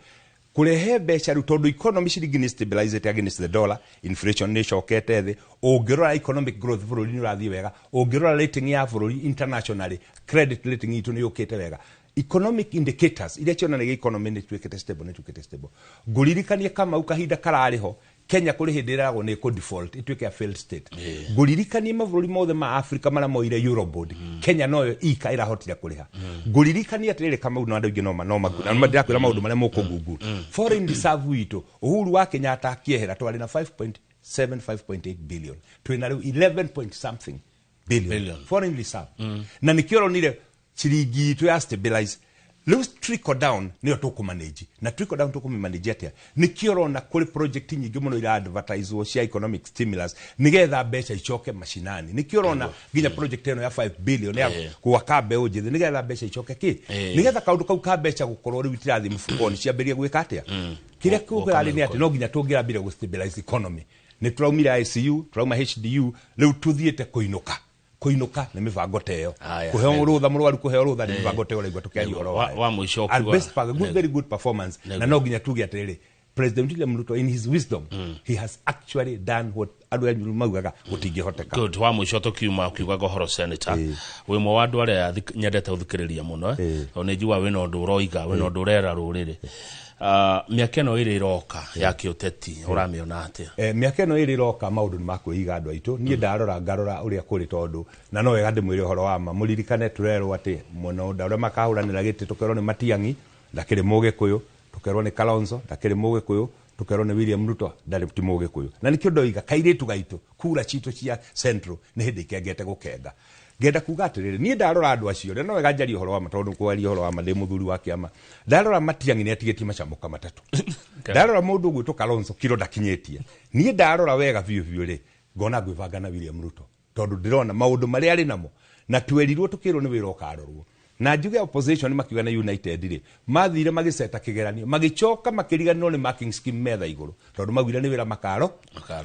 Kũrehe mbeca rĩu, tondũ economy, ciringi nĩ stabilized against the dollar, inflation nĩ ĩcokete thĩ, ũngĩrora economic growth bũrũri nĩ ũrathiĩ wega, ũngĩrora rating ya bũrũri internationally, credit rating itũ nĩ yũkĩte wega, economic indicators iria cionanagia economy nĩ ituĩkĩte stable, nĩ ituĩkĩte stable. Ngũririkanie, Kamau, kahinda kararĩ ho Kenya kũrĩ hĩndĩ ĩragwo nĩ ĩkũ default, ĩtuĩke a failed state. Ngũririkanie mabũrũri mothe ma Africa marĩa moire Eurobond, Kenya noyo ika ĩrahotire kũrĩha. Ngũririkanie atĩrĩrĩ, Kamau, na andũ aingĩ no no na ndĩrakwĩra maũndũ marĩa mũkũgungu. Foreign reserve witũ, Uhuru wa Kenyatta akĩehera, twarĩ na 5.7 5.8 billion, twĩna rĩu 11 point something billion, Billion. Foreign reserve. Na nĩkĩo ũronire ciringi itũ ya stabilize. Rĩu trickle down nĩyo tũkũmanage, na trickle down tũkũmĩmanage atĩa? Nĩkĩo ũrona kũrĩ project nyingĩ mũno ira advertisewo cia economic stimulus nĩgetha mbeca icoke mashinani. Nĩkĩo ũrona nginya project ĩno ya 5 billion ya gwaka mbeũ njĩthĩ, nĩgetha mbeca icoke kĩ, nĩgetha kaũndũ kau ka mbeca gũkorwo rĩu itirathiĩ mũbukoni, ciambĩrĩrie gwĩka atĩa? Kĩrĩa kĩrarĩ nĩ atĩ no nginya tũngĩrambire gũ stabilize economy. Nĩ tũraumire ICU, tũrauma HDU, rĩu tũthiĩte kũinũka. Kũinũka nĩ mĩbango ta ĩyo, Aya, kũheo nĩguo. rũtha, mũrwaru kũheo rũtha nĩ mĩbango ta ĩyo ũraigua tũkĩaria ũhoro Wa- wayo. wa mũico And ũkiuga- best part, good, very good performance. Na no nginya tuge atĩrĩrĩ, President William Ruto, in his wisdom, he has actually done what andũ anyu maugaga gũtingĩhoteka. Good. Wa mũico tũkiuma ũkiugaga ũhoro, senator, wĩ ũmwe wa andũ arĩa nyendete gũthikĩrĩria mũno, eh. Tondũ nĩ njiguaga wĩna ũndũ ũroiga, wĩna ũndũ ũrera rũrĩrĩ. Ah, mĩaka ĩno ĩrĩ ĩroka ya kĩũteti ũramĩona atĩa? Mĩaka ĩno ĩrĩ ĩroka, maũndũ nĩ makwĩiga andũ aitũ. Niĩ ndarora ngarora ũrĩa kũrĩ, tondũ na no wega ndĩmwĩre ũhoro wa ma. Mũririkane tũrerwo atĩ mwena ũrĩa makahũranĩra gĩtĩ, tũkerwo nĩ Matiang'i ndakĩrĩ Mũgĩkũyũ. Tũkerwo nĩ Kalonzo ndakĩrĩ Mũgĩkũyũ, tũkerwo nĩ William Ruto ndarĩ ti Mũgĩkũyũ. Na nĩkĩo ndoiga kairĩtu gaitũ kura citũ cia Central nĩ hĩndĩ ikengete gũkenga. Ngenda kuga atĩrĩrĩ, niĩ ndarora andũ acio rĩ, no wega njarie ũhoro wa ma tondũ kwaria ũhoro wa ma ndĩ mũthuri wa kĩama. Ndarora Matiang'i nĩ atigĩtie macamoka matatũ. Ndarora mũndũ ũgwĩtwo Kalonzo kiro ndakinyĩtie. Niĩ ndarora wega biũ biũ rĩ, ngona ngwĩbanga na William Ruto tondũ ndĩrona maũndũ marĩa arĩ namo na twerirwo tũkĩrwo nĩ wĩra ũkarorwo. Na njuge opposition makiuga na United rĩ, mathire magĩceta kĩgeranio, magĩcoka makĩriganĩrwo nĩ marking scheme metha igũrũ tondũ maugire nĩ wĩra makaro.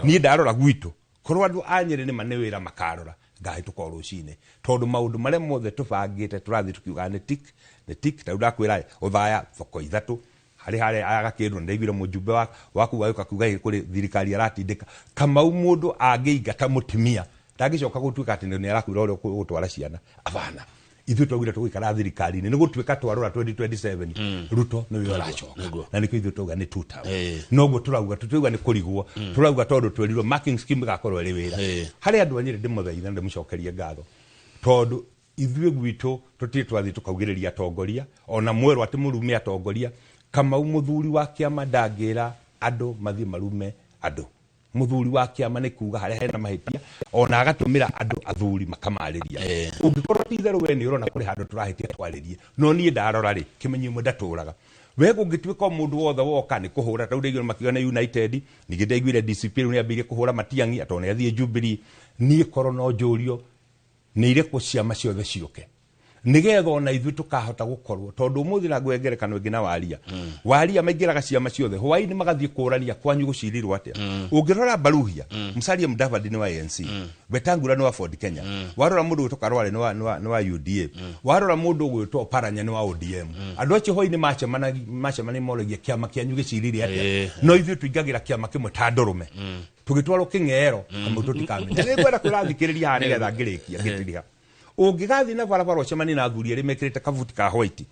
Niĩ ndarora gwitũ korwo andũ a Nyĩrĩ nĩma nĩ wĩra makarora, ngahĩtũka o rũcinĩ tondũ maũndũ marĩa mothe tũbangĩte tũrathiĩ tũkiugaga nĩ tick, nĩ tick. Ta rĩu ndakwĩra Othaya thoko ithatũ harĩ harĩa agakĩrwo, ndaiguire mũjumbe waku wagĩũka kuga kũrĩ thirikari aratindĩka Kamau. Mũndũ angĩingata mũtumia ndangĩcoka gũtuĩka atĩ nĩ arakwĩra ũrĩa ũgũtwara ciana. Abana, ithuĩ twaugire tũgũikara thirikari-inĩ nĩ gũtuĩka twarora 2027 Ruto nĩwe ũracoka, na nĩkĩo ithuĩ twauga nĩ two term. Noguo tũrauga, tũtirauga nĩ kũrigwo, tũrauga tondũ twerirwo marking scheme ĩgakorwo ĩrĩ wĩra. Harĩ andũ a Nyĩrĩ ndĩmũthaitha na ndĩmũcokerie ngatho tondũ ithuĩ gwitũ tũtirĩ twathiĩ tũkaugĩrĩria atongoria ona mwerwo atĩ mũrume atongoria. Kamau mũthuri wa kĩama ndangĩra andũ mathiĩ marume andũ. Mũthuri wa kĩama nĩ kuga harĩa hena mahĩtia ona agatũmĩra andũ athuri makamarĩria. Ũngĩkorwo ti itherũ we nĩ ũrona kũrĩ handũ tũrahĩtia twarĩrie, no niĩ ndarora rĩ, kĩmenyi ĩmwe ndatũraga we gũngĩtuĩka o mũndũ wothe woka nĩ kũhũra. Ta rĩu ndaiguire makiuga nĩ United, ningĩ ndaiguire DCP rĩu nĩambĩrĩirie kũhũra Matiang'i atĩ nĩ athiĩ Jubilee. Niĩ korwo no njũrio nĩ irĩkũ ciama ciothe ciũke nigetha ona ithuĩ tũkahota gũkorwo, tondũ ũmũthĩ na ngũhe ngerekano ĩngĩ na waria waria maingĩraga ciama ciothe hwaĩ-inĩ magathiĩ kũrania kwanyu gũcirirwo atĩa. Ũngĩrora Baruhia, Musalia Mudavadi nĩ wa ANC, Wetangula nĩ wa Ford Kenya, warora mũndũ ũgwĩtwo Karware nĩ wa UDA, warora mũndũ ũgwĩtwo Oparanya nĩ wa ODM. Andũ acio hwaĩ-inĩ macemania moragia kĩama kĩanyu gĩcirire atĩa, no ithuĩ tũingagĩra kĩama kĩmwe ta ndũrũme tũgĩtwarwo kĩng'ero kamau tũtikamenya. Nĩ ngwenda kwĩra thikĩrĩria haha nĩgetha ngĩrĩkia ngĩtiriha. Ũngĩgathiĩ na barabara ũcemanie na athuri erĩ mekĩrĩte kabuti ka white,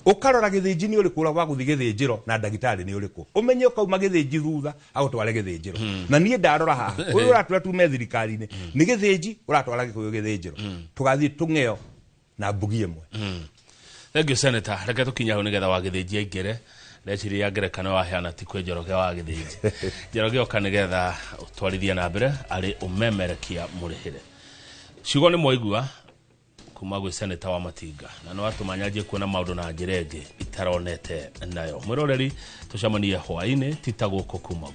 ũkarora gĩthĩnji nĩ ũrĩkũ ũrĩa wa gũthiĩ gĩthĩnjĩro na ndagĩtarĩ nĩ ũrĩkũ, ũmenye ũkauma gĩthĩnji thutha agũtware gĩthĩnjĩro. Na niĩ ndarora haha ũyũ ũratwĩra tume thirikari-inĩ nĩ gĩthĩnji ũratwara Gĩkũyũ gĩthĩnjĩro, tũgathiĩ tũng'eo na mbugi ĩmwe. Thank you, Senator. Reke tũkinye hau nĩgetha wa Gĩthĩnji aingĩre. Ndeciria ngerekano waheana ti kwĩ Njoroge wa Gĩthĩnji. Njoroge oka nĩgetha ũtwarithie na mbere arĩ ũmemerekia mũrĩhĩre. Ciugo nĩ mwaigua kuma gwĩ Senator wa Matinga na nĩ watũma nyanjie kuona maũndũ na njĩra ĩngĩ itaronete nayo. Mwĩroreri, tũcemanie hwaĩ-inĩ tita gũkũ kuma.